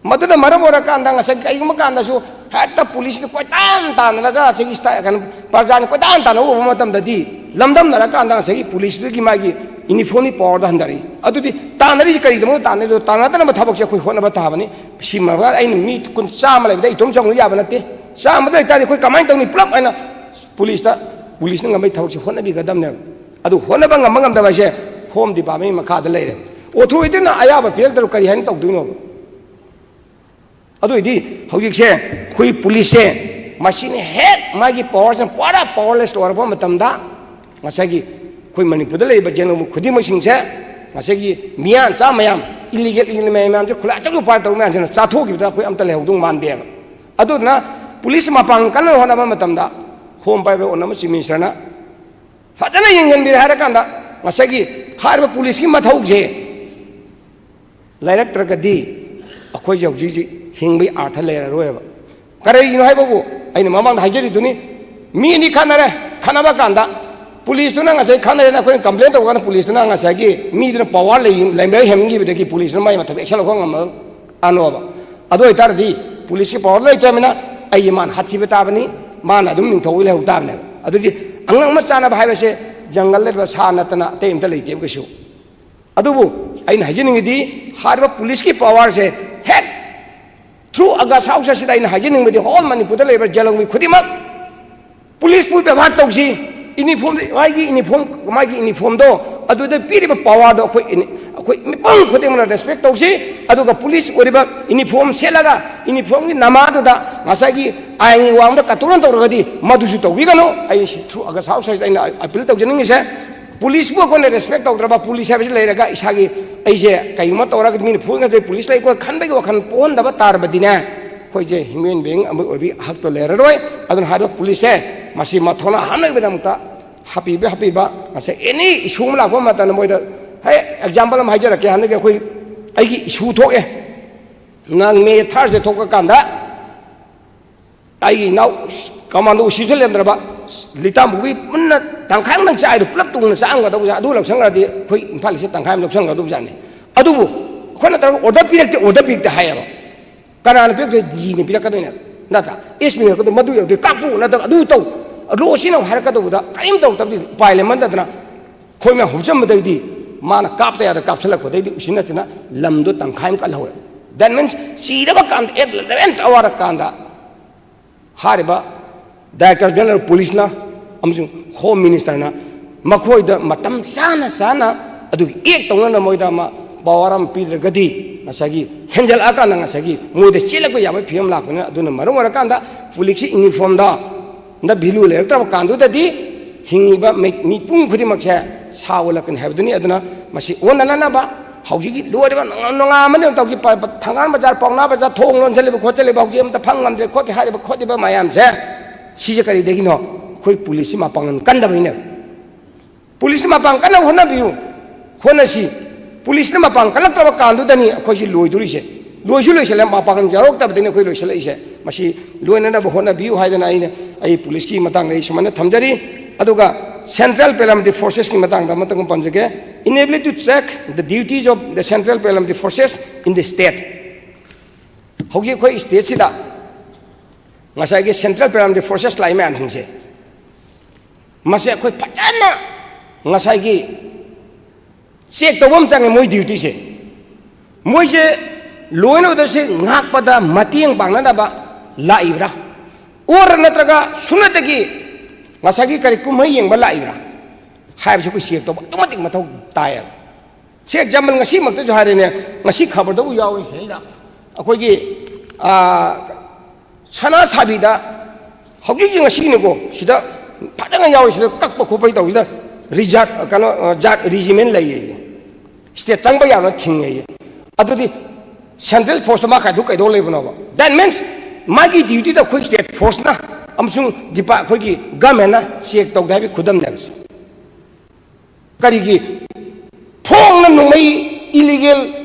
ꯃꯗꯨꯅ ꯃꯔꯝ ꯑꯣꯏꯔꯀꯥꯟꯗ ꯉꯁꯥꯏ ꯀꯩꯒꯨꯝꯕ ꯀꯥꯟꯗꯁꯨ ꯍꯦꯛꯇ ꯄꯨꯂꯤꯁꯅ ꯀꯣꯏꯇꯥꯟ ꯇꯥꯟꯅꯔꯒ ꯉꯁꯥꯏꯒꯤ ꯁ꯭ꯇꯥ-, ꯀꯩꯅꯣ, ꯄ꯭ꯔꯖꯥꯅ ꯀꯣꯏꯇꯥꯟ ꯇꯥꯟꯅꯕ ꯎꯕ ꯃꯇꯝꯗꯗꯤ, ꯂꯝꯗꯝꯅꯔꯀꯥꯟꯗ ꯉꯁꯥꯏꯒꯤ ꯄꯨꯂꯤꯁꯇꯨꯒꯤ ꯃꯥꯒꯤ ꯌꯨꯅꯤꯐꯣꯔꯝꯒꯤ ꯄꯥꯋꯔꯗꯣ ꯍꯟꯊꯔꯛꯏ꯫ ꯑꯗꯨꯗꯤ ꯇꯥꯟꯅꯔꯤꯁꯤ ꯀꯔꯤꯒꯤꯗꯃꯛꯇ ꯇꯥꯟꯅꯔꯤꯅꯣ? ꯇꯥꯟꯅꯗꯅꯕ ꯊꯕꯛꯁꯦ ꯑꯩꯈꯣꯏ ꯍꯣꯠꯅꯕ ꯇꯥꯕꯅꯤ꯫ ꯁꯤ ꯃꯔꯛꯇ ꯑꯩꯅ ꯃꯤ ꯀꯨꯟ, ꯆꯥꯝꯃ ꯂꯩꯕꯗ ꯑꯩ ꯏꯇꯣꯝ ꯆꯪꯕ ꯌꯥꯕ ꯅꯠꯇꯦ꯫ ꯆꯥꯝꯃꯗ ꯂꯩꯇꯥꯔꯗꯤ ꯑꯩꯈꯣꯏ ꯀꯃꯥꯏꯅ ꯇꯧꯅꯤ? ꯄꯨꯂꯞ ꯍꯥꯏꯅ ꯄꯨꯂꯤꯁꯇ, ꯄꯨꯂꯤꯁꯅ ꯉꯝꯕꯒꯤ ꯊꯕꯛꯁꯦ ꯍꯣꯠꯅꯕꯤꯒꯗꯕꯅꯦꯕ꯫ ꯑꯗꯨ ꯍꯣꯠꯅꯕ ꯉꯝꯕ ꯉꯝꯗꯕ ꯍꯥꯏꯁꯦ ꯍꯣꯝ ꯗꯤꯄꯥꯔꯠꯃꯦꯟꯒꯤ ꯃꯈꯥꯗ ꯂꯩꯔꯦ꯫ ꯑꯣꯊꯣꯔꯤꯇꯤꯅ ꯑꯌꯥꯕ ꯄꯤꯔꯛꯇ꯭ꯔꯣ ꯀꯔꯤ ꯍꯥꯏꯅ ꯇꯧꯗꯣꯏꯅꯣꯕ? ꯑꯗꯨ ꯑꯣꯏꯗꯤ ꯍꯧꯖꯤꯛꯁꯦ ꯑꯩꯈꯣꯏ ꯄꯨꯂꯤꯁꯁꯦ ꯃꯁꯤꯅ ꯍꯦꯛ ꯃꯥꯒꯤ ꯄꯥꯋꯔꯁꯦ ꯄꯨꯔꯥ ꯄꯥꯋꯔꯂꯦꯁ ꯑꯣꯏꯔꯛꯄ ꯃꯇꯝꯗ, ꯉꯁꯥꯏꯒꯤ ꯑꯩꯈꯣꯏ ꯃꯅꯤꯄꯨꯔꯗ ꯂꯩꯔꯤꯕ ꯖꯦꯟ ꯈꯨꯗꯤꯡꯃꯛꯁꯤꯡꯁꯦ, ꯉꯁꯥꯏꯒꯤ ꯃꯤꯌꯥꯟꯆꯥ ꯃꯌꯥꯝ, ꯏꯂꯤꯒꯦꯜ ꯏꯂꯤꯒꯦꯜ ꯃꯌꯥꯝꯁꯦ, ꯈꯨꯠꯂꯥꯏ ꯑꯆꯧ ꯑꯆꯧ ꯄꯥꯏꯔ ꯇꯧꯕ ꯃꯌꯥꯝꯁꯤꯅ ꯆꯥꯊꯣꯛꯈꯤꯕꯗ ꯑꯩꯈꯣꯏ ꯑꯝꯇ ꯂꯩꯍꯧꯗꯧ ꯃꯥꯟꯗꯦꯕ꯫ ꯑꯗꯨꯗꯨꯅ ꯄꯨꯂꯤꯁ ꯃꯄꯥꯡ ꯀꯟꯅ ꯍꯣꯠꯅꯕ ꯃꯇꯝꯗ, ꯍꯣꯝ ꯄꯥꯏꯕ ꯑꯣꯏꯅ ꯆꯤꯐ ꯃꯤꯅꯤꯁꯇꯔꯅ ꯐꯖꯅ ꯌꯦꯡꯁꯤꯟꯕꯤꯔꯦ ꯍꯥꯏꯔꯀꯥꯟꯗ ꯉꯁꯥꯏꯒꯤ ꯍꯥꯏꯔꯤꯕ ꯄꯨꯂꯤꯁꯀꯤ ꯃꯊꯧꯁꯦ ꯂꯩꯔꯛꯇ꯭ꯔꯒꯗꯤ ꯑꯩꯈꯣꯏꯁꯦ ꯍꯧꯖꯤꯛ ꯍꯧꯖꯤꯛ ꯍꯤꯡꯕꯒꯤ ꯑꯥꯔꯊ ꯂꯩꯔꯔꯣꯏꯕ꯫ ꯀꯔꯤꯒꯤꯅꯣ ꯍꯥꯏꯕꯕꯨ ꯑꯩꯅ ꯃꯃꯥꯡꯗ ꯍꯥꯏꯖꯔꯤꯗꯨꯅꯤ, ꯃꯤ ꯑꯅꯤ ꯈꯠꯅꯔꯦ, ꯈꯠꯅꯕ ꯀꯥꯟꯗ ꯄꯨꯂꯤꯁꯇꯨꯅ ꯉꯁꯥꯏ ꯈꯠꯅꯔꯦꯅ ꯑꯩꯈꯣꯏꯅ ꯀꯝꯄ꯭ꯂꯦꯟ ꯇꯧꯔꯀꯥꯟꯗ ꯄꯨꯂꯤꯁꯇꯨꯅ ꯉꯁꯥꯏꯒꯤ ꯃꯤꯗꯨꯅ ꯄꯋꯥꯔ ꯂꯩ, ꯂꯩꯕ ꯍꯦꯟꯃꯟꯈꯤꯕꯗꯒꯤ ꯄꯨꯂꯤꯁꯇꯨꯅ ꯃꯥꯏ ꯃꯊꯧ ꯑꯦꯛꯁꯟ ꯂꯧꯈꯠ ꯉꯝꯃꯛꯑꯅꯣꯕ꯫ ꯑꯗꯨ ꯑꯣꯏꯇꯥꯔꯗꯤ ꯄꯨꯂꯤꯁꯀꯤ ꯄꯋꯥꯔ ꯂꯩꯇ꯭ꯔꯕꯅꯤꯅ ꯑꯩꯒꯤ ꯃꯥꯅ ꯍꯥꯠꯈꯤꯕ ꯇꯥꯕꯅꯤ, ꯃꯥꯅ ꯑꯗꯨꯝ ꯅꯤꯡꯊꯧ ꯑꯣꯏ ꯂꯩꯍꯧ ꯇꯥꯕꯅꯦꯕ꯫ ꯑꯗꯨꯗꯤ ꯑꯉꯥꯡ ꯑꯃ ꯆꯥꯟꯅꯕ ꯍꯥꯏꯕꯁꯦ ꯖꯪꯒꯜꯗ ꯂꯩꯕ ꯁꯥ ꯅꯠꯇꯅ ꯑꯇꯩ ꯑꯝꯇ ꯂꯩꯇꯦꯕ ꯀꯩꯁꯨ꯫ ꯑꯗꯨꯕꯨ ꯑꯩꯅ ꯍꯥꯏꯖꯅꯤꯡꯉꯤꯗꯤ ꯍꯥꯏꯔꯤꯕ ꯄꯨꯂꯤꯁꯀꯤ ꯄꯋꯥꯔꯁꯦ ꯍꯦꯛ ꯊ꯭ꯔꯨ ꯑꯒꯁ ꯍꯥꯎꯁ ꯑꯁꯤꯗ ꯑꯩꯅ ꯍꯥꯏꯖꯅꯤꯡꯕꯗꯤ ꯍꯣꯜ ꯃꯅꯤꯄꯨꯔꯗ ꯂꯩꯕ ꯖꯂꯧꯃꯤ ꯈꯨꯗꯤꯡꯃꯛ ꯄꯨꯂꯤꯁꯄꯨ ꯕꯦꯕꯥꯔ ꯇꯧꯁꯤ꯫ ꯌꯨꯅꯤꯐꯣꯔꯝ, ꯃꯥꯒꯤ ꯌꯨꯅꯤꯐꯣꯔꯝ, ꯃꯥꯒꯤ ꯌꯨꯅꯤꯐꯣꯔꯝꯗꯣ ꯑꯗꯨꯗ ꯄꯤꯔꯤꯕ ꯄꯋꯥꯔꯗꯣ ꯑꯩꯈꯣꯏ ꯏꯅꯤ-, ꯑꯩꯈꯣꯏ ꯃꯤꯄꯨꯝ ꯈꯨꯗꯤꯡꯃꯛꯅ ꯔꯦꯁꯄꯦꯛ ꯇꯧꯁꯤ꯫ ꯑꯗꯨꯒ ꯄꯨꯂꯤꯁ ꯑꯣꯏꯔꯤꯕ ꯌꯨꯅꯤꯐꯣꯔꯝ ꯁꯦꯠꯂꯒ ꯌꯨꯅꯤꯐꯣꯔꯝꯒꯤ ꯅꯃꯥꯗꯨꯗ ꯉꯁꯥꯏꯒꯤ ꯑꯥꯏꯟꯒꯤ ꯋꯥꯡꯃꯗ ꯀꯇꯨꯅ ꯇꯧꯔꯒꯗꯤ ꯃꯗꯨꯁꯨ ꯇꯧꯕꯤꯒꯅꯨ꯫ ꯑꯩ ꯁꯤ ꯊ꯭ꯔꯨ ꯑꯒꯁ ꯍꯥꯎꯁ ꯑꯁꯤꯗ ꯑꯩꯅ ꯑꯄꯤꯜ ꯇꯧꯖꯅꯤꯡꯉꯤꯁꯦ꯫ ꯄꯨꯂꯤꯁꯄꯨ ꯑꯩꯈꯣꯏꯅ ꯔꯦꯁꯄꯦꯛ ꯇꯧꯗ꯭ꯔꯕ, ꯄꯨꯂꯤꯁ ꯍꯥꯏꯕꯁꯤ ꯂꯩꯔꯒ ꯏꯁꯥꯒꯤ ꯑꯩꯁꯦ ꯀꯩꯒꯨꯝꯕ ꯇꯧꯔꯒꯗꯤ ꯃꯤꯅ ꯐꯨꯔꯒꯗꯤ ꯄꯨꯂꯤꯁ ꯂꯩꯀꯣ ꯈꯟꯕꯒꯤ ꯋꯥꯈꯜ ꯄꯣꯛꯍꯟꯗꯕ ꯇꯥꯔꯕꯗꯤꯅꯦ, ꯑꯩꯈꯣꯏꯁꯦ ꯍ꯭ꯌꯨꯃꯦꯟ ꯕꯤꯡ ꯑꯃ ꯑꯣꯏꯕꯒꯤ ꯍꯛꯇꯣ ꯂꯩꯔꯔꯣꯏ꯫ ꯑꯗꯨꯅ ꯍꯥꯏꯔꯤꯕ ꯄꯨꯂꯤꯁꯁꯦ ꯃꯁꯤ ꯃꯊꯧꯅꯥ ꯍꯥꯞꯅꯕꯒꯤꯗꯃꯛꯇ ꯍꯥꯞꯄꯤꯕ, ꯍꯥꯄꯤꯕ ꯉꯁꯥꯏ ꯑꯦꯅꯤ ꯏꯁꯨ ꯑꯃ ꯂꯥꯛꯄ ꯃꯇꯝꯗ ꯃꯣꯏꯗ, ꯍꯦ, ꯑꯦꯛꯖꯥꯝꯄꯜ ꯑꯃ ꯍꯥꯏꯖꯔꯛꯀꯦ꯫ ꯍꯟꯗꯛꯀꯤ ꯑꯩꯈꯣꯏ, ꯑꯩꯒꯤ ꯏꯁꯨ ꯊꯣꯛꯑꯦ, ꯅꯪ ꯃꯦ ꯊꯥꯔꯁꯦ ꯊꯣꯛꯄ ꯀꯥꯟꯗ ꯑꯩꯒꯤ ꯏꯅꯥꯎ ꯀꯃꯥꯟꯗꯣ ꯎꯁꯤꯁꯨ ꯂꯩꯔꯝꯗ꯭ꯔꯕ, ꯂꯤꯇꯥꯝꯕꯨꯕꯤ ꯄꯨꯟꯅ ꯇꯪꯈꯥꯏ ꯑꯃꯗꯪ ꯆꯥꯏꯗꯣ ꯄꯨꯂꯞ ꯇꯨꯡꯅ ꯆꯥꯔꯝꯒꯗꯧꯕꯖꯥꯠ꯫ ꯑꯗꯨ ꯂꯧꯁꯟꯈ꯭ꯔꯗꯤ ꯑꯩꯈꯣꯏ ꯏꯝꯐꯥꯜ ꯏꯁꯁꯦ ꯇꯪꯈꯥꯏ ꯑꯃ ꯂꯧꯁꯟꯒꯗꯧꯕꯖꯥꯠꯅꯤ꯫ ꯑꯗꯨꯕꯨ ꯑꯩꯈꯣꯏꯅ ꯇꯧꯔꯒ ꯑꯣꯔꯗꯔ ꯄꯤꯔꯛꯇꯦ, ꯑꯣꯔꯗꯔ ꯄꯤꯔꯛꯇꯦ ꯍꯥꯏꯌꯦꯕ꯫ ꯀꯅꯥꯅ ꯄꯤꯔꯛꯇꯣꯏ? ꯗꯤꯖꯤꯅ ꯄꯤꯔꯛꯀꯗꯣꯏꯅꯦꯕ, ꯅꯠꯇ꯭ꯔꯥ? ꯑꯦꯁ ꯄꯤꯅ ꯄꯤꯔꯛꯀꯗꯣꯏ, ꯃꯗꯨ ꯌꯧꯗꯣꯏ ꯀꯥꯞꯄꯨ ꯅꯠꯇ꯭ꯔꯒ ꯑꯗꯨ ꯇꯧ, ꯂꯣ ꯁꯤꯅ ꯍꯥꯏꯔꯛꯀꯗꯧꯕꯗ ꯀꯔꯤꯝ ꯇꯧꯔꯛꯇꯕꯗꯤ ꯎꯄꯥꯏ ꯂꯩꯃꯟꯗꯗꯅ ꯑꯩꯈꯣꯏ ꯃꯌꯥꯝ ꯍꯨꯞꯆꯟꯕꯗꯒꯤꯗꯤ ꯃꯥꯅ ꯀꯥꯞꯇ ꯌꯥꯗ ꯀꯥꯞꯁꯤꯜꯂꯛꯄꯗꯒꯤꯗꯤ ꯎꯆꯤꯟ ꯅꯥꯆꯤꯟꯅ ꯂꯝꯗꯣ ꯇꯪꯈꯥꯏ ꯑꯃ ꯀꯜꯍꯧꯋꯦ꯫ That means ꯁꯤꯔꯕ ꯀꯥꯟꯗ, at eleventh hour ꯀꯥꯟꯗ ꯍꯥꯏꯔꯤꯕ ꯗꯥꯏꯔꯦꯛꯇꯔ ꯖꯦꯅꯔꯦꯜ ꯄꯨꯂꯤꯁꯅ ꯑꯃꯁꯨꯡ ꯍꯣꯝ ꯃꯤꯅꯤꯁꯇꯔꯅ ꯃꯈꯣꯏꯗ ꯃꯇꯝ ꯆꯥꯅ ꯆꯥꯅ ꯑꯗꯨꯒꯤ ꯑꯦꯛ ꯇꯧꯅꯅ ꯃꯣꯏꯗ ꯑꯃ ꯄꯋꯥꯔ ꯑꯃ ꯄꯤꯗ꯭ꯔꯒꯗꯤ ꯉꯁꯥꯏꯒꯤ ꯍꯦꯟꯖꯜꯂꯛꯑꯀꯥꯟꯗ ꯉꯁꯥꯏꯒꯤ ꯃꯣꯏꯗ ꯆꯦꯜꯂꯛꯄ ꯌꯥꯕꯒꯤ ꯐꯤꯕꯝ ꯂꯥꯛꯄꯅꯤꯅ, ꯑꯗꯨꯅ ꯃꯔꯝ ꯑꯣꯏꯔꯀꯥꯟꯗ ꯄꯨꯂꯤꯁꯀꯤ ꯌꯨꯅꯤꯐꯣꯔꯝꯗ ꯚꯦꯂꯨ ꯂꯩꯔꯛꯇ꯭ꯔꯕ ꯀꯥꯟꯗꯨꯗꯗꯤ ꯍꯤꯡꯉꯤꯕ ꯃꯤ-, ꯃꯤꯄꯨꯝ ꯈꯨꯗꯤꯡꯃꯛꯁꯦ ꯁꯥ ꯑꯣꯜꯂꯛꯀꯅꯤ ꯍꯥꯏꯕꯗꯨꯅꯤ꯫ ꯑꯗꯨꯅ ꯃꯁꯤ ꯑꯣꯟꯅꯅꯅꯕ ꯍꯧꯖꯤꯛꯀꯤ ꯂꯣꯏꯔꯤꯕ ꯅꯣꯡꯉꯥ-, ꯅꯣꯡꯉꯥꯟꯕꯗꯒꯤ ꯍꯧꯖꯤꯛ ꯄ-, ꯄ-, ꯊꯪꯒꯥꯜ ꯕꯖꯥꯔ, ꯄꯥꯎꯅꯥ ꯕꯖꯥꯔ, ꯊꯣꯡ ꯂꯣꯟꯁꯤꯜꯂꯤꯕ ꯈꯣꯠꯆꯜꯂꯤꯕ ꯍꯧꯖꯤꯛ ꯑꯝꯇ ꯐꯪ ꯉꯝꯗ꯭ꯔꯦ ꯈꯣꯠꯇ꯭ꯔꯦ ꯍꯥꯏꯔꯤꯕ ꯈꯣꯠꯂꯤꯕ ꯃꯌꯥꯝꯁꯦ, ꯁꯤꯁꯦ ꯀꯔꯤꯗꯒꯤꯅꯣ? ꯑꯩꯈꯣꯏ ꯄꯨꯂꯤꯁꯁꯤ ꯃꯄꯥꯡꯒꯜ ꯀꯟꯗꯕꯩꯅꯦꯕ꯫ ꯄꯨꯂꯤꯁꯅ ꯃꯄꯥꯡ ꯀꯟꯅ ꯍꯣꯠꯅꯕꯤꯌꯨ, ꯍꯣꯠꯅꯁꯤ꯫ ꯄꯨꯂꯤꯁꯅ ꯃꯄꯥꯡ ꯀꯜꯂꯛꯇꯕ ꯀꯥꯟꯗꯨꯗꯅꯤ ꯑꯩꯈꯣꯏꯁꯤ ꯂꯣꯏꯗꯣꯔꯤꯁꯦ꯫ ꯂꯣꯏꯁꯨ ꯂꯣꯏꯁꯤꯜꯂꯦ, ꯃꯄꯥꯡ ꯌꯥꯎꯔꯛꯇꯕꯗꯅꯤ ꯑꯩꯈꯣꯏ ꯂꯣꯏꯁꯤꯜꯂꯛꯏꯁꯦ꯫ ꯃꯁꯤ ꯂꯣꯏꯅꯅꯕ ꯍꯣꯠꯅꯕꯤꯌꯨ ꯍꯥꯏꯗꯅ ꯑꯩꯅ ꯑꯩ ꯄꯨꯂꯤꯁꯀꯤ ꯃꯇꯥꯡꯗ ꯑꯩ ꯁꯨꯃꯥꯏꯅ ꯊꯝꯖꯔꯤ꯫ ꯑꯗꯨꯒ central paramilitary forcesꯀꯤ ꯃꯇꯥꯡꯗ ꯑꯃꯇꯪ ꯄꯟꯖꯒꯦ꯫ Inability to check the duties of the central paramilitary forces in the state꯫ ꯍꯧꯖꯤꯛ ꯑꯩꯈꯣꯏ stateꯁꯤꯗ ꯉꯁꯥꯏꯒꯤ central paramilitary forces ꯂꯥꯛꯏ ꯃꯌꯥꯝꯁꯤꯡꯁꯦ, ꯃꯁꯤ ꯑꯩꯈꯣꯏ ꯐꯖꯅ ꯉꯁꯥꯏꯒꯤ check ꯇꯧꯕ ꯑꯃ ꯆꯪꯉꯦ꯫ ꯃꯣꯏ dutyꯁꯦ, ꯃꯣꯏꯁꯦ ꯂꯣꯏꯅ ꯑꯣꯏꯗꯣꯏꯁꯦ ꯉꯥꯛꯄꯗ ꯃꯇꯦꯡ ꯄꯥꯡꯅꯅꯕ ꯂꯥꯛꯏꯕ꯭ꯔꯥ, or ꯅꯠꯇ꯭ꯔꯒ ꯁꯨꯞꯅꯇꯒꯤ ꯉꯁꯥꯏꯒꯤ ꯀꯔꯤ ꯀꯨꯝꯍꯩ ꯌꯦꯡꯕ ꯂꯥꯛꯏꯕ꯭ꯔꯥ ꯍꯥꯏꯕꯁꯤ ꯑꯩꯈꯣꯏ check ꯇꯧꯕ ꯑꯗꯨꯛꯀꯤ ꯃꯇꯤꯛ ꯃꯊꯧ ꯇꯥꯏꯌꯦꯕ꯫ ꯁꯤ example ꯉꯁꯤꯃꯛꯇꯁꯨ ꯍꯥꯏꯔꯦꯅꯦ, ꯉꯁꯤ ꯈꯕꯔꯗꯕꯨ ꯌꯥꯎꯔꯤ ꯁꯤꯗꯩꯗ ꯑꯩꯈꯣꯏꯒꯤ, ꯑꯥ, ꯁꯅꯥ ꯁꯥꯕꯤꯗ ꯍꯧꯖꯤꯛ ꯍꯧꯖꯤꯛ ꯉꯁꯤꯅꯤꯀꯣ, ꯁꯤꯗ ꯐꯖꯅ ꯌꯥꯎꯔꯤ, ꯁꯤꯗ ꯀꯛꯄ ꯈꯣꯠꯄꯒꯤ ꯇꯧꯔꯤꯁꯤꯗ ꯔꯤꯖꯥꯠ, ꯀꯩꯅꯣ, ꯑ, ꯖꯥꯠ regiment ꯂꯩꯌꯦ, state ꯆꯪꯕ ꯌꯥꯝꯅ ꯊꯤꯡꯉꯦ꯫ ꯑꯗꯨꯗꯤ central forceꯇ ꯃꯥ ꯀꯥꯏꯗꯨ ꯀꯩꯗꯧ ꯂꯩꯕꯅꯣꯕ? That means ꯃꯥꯒꯤ dutyꯗ ꯑꯩꯈꯣꯏ state forceꯅ ꯑꯃꯁꯨꯡ ꯗꯤꯄꯥ-, ꯑꯩꯈꯣꯏꯒꯤ governmentꯅ check ꯇꯧꯗꯦ ꯍꯥꯏꯕꯒꯤ ꯈꯨꯗꯝꯅꯦꯕ ꯁꯤ꯫ ꯀꯔꯤꯒꯤ? ꯐꯣꯡꯅ ꯅꯣꯡꯃꯩ illegal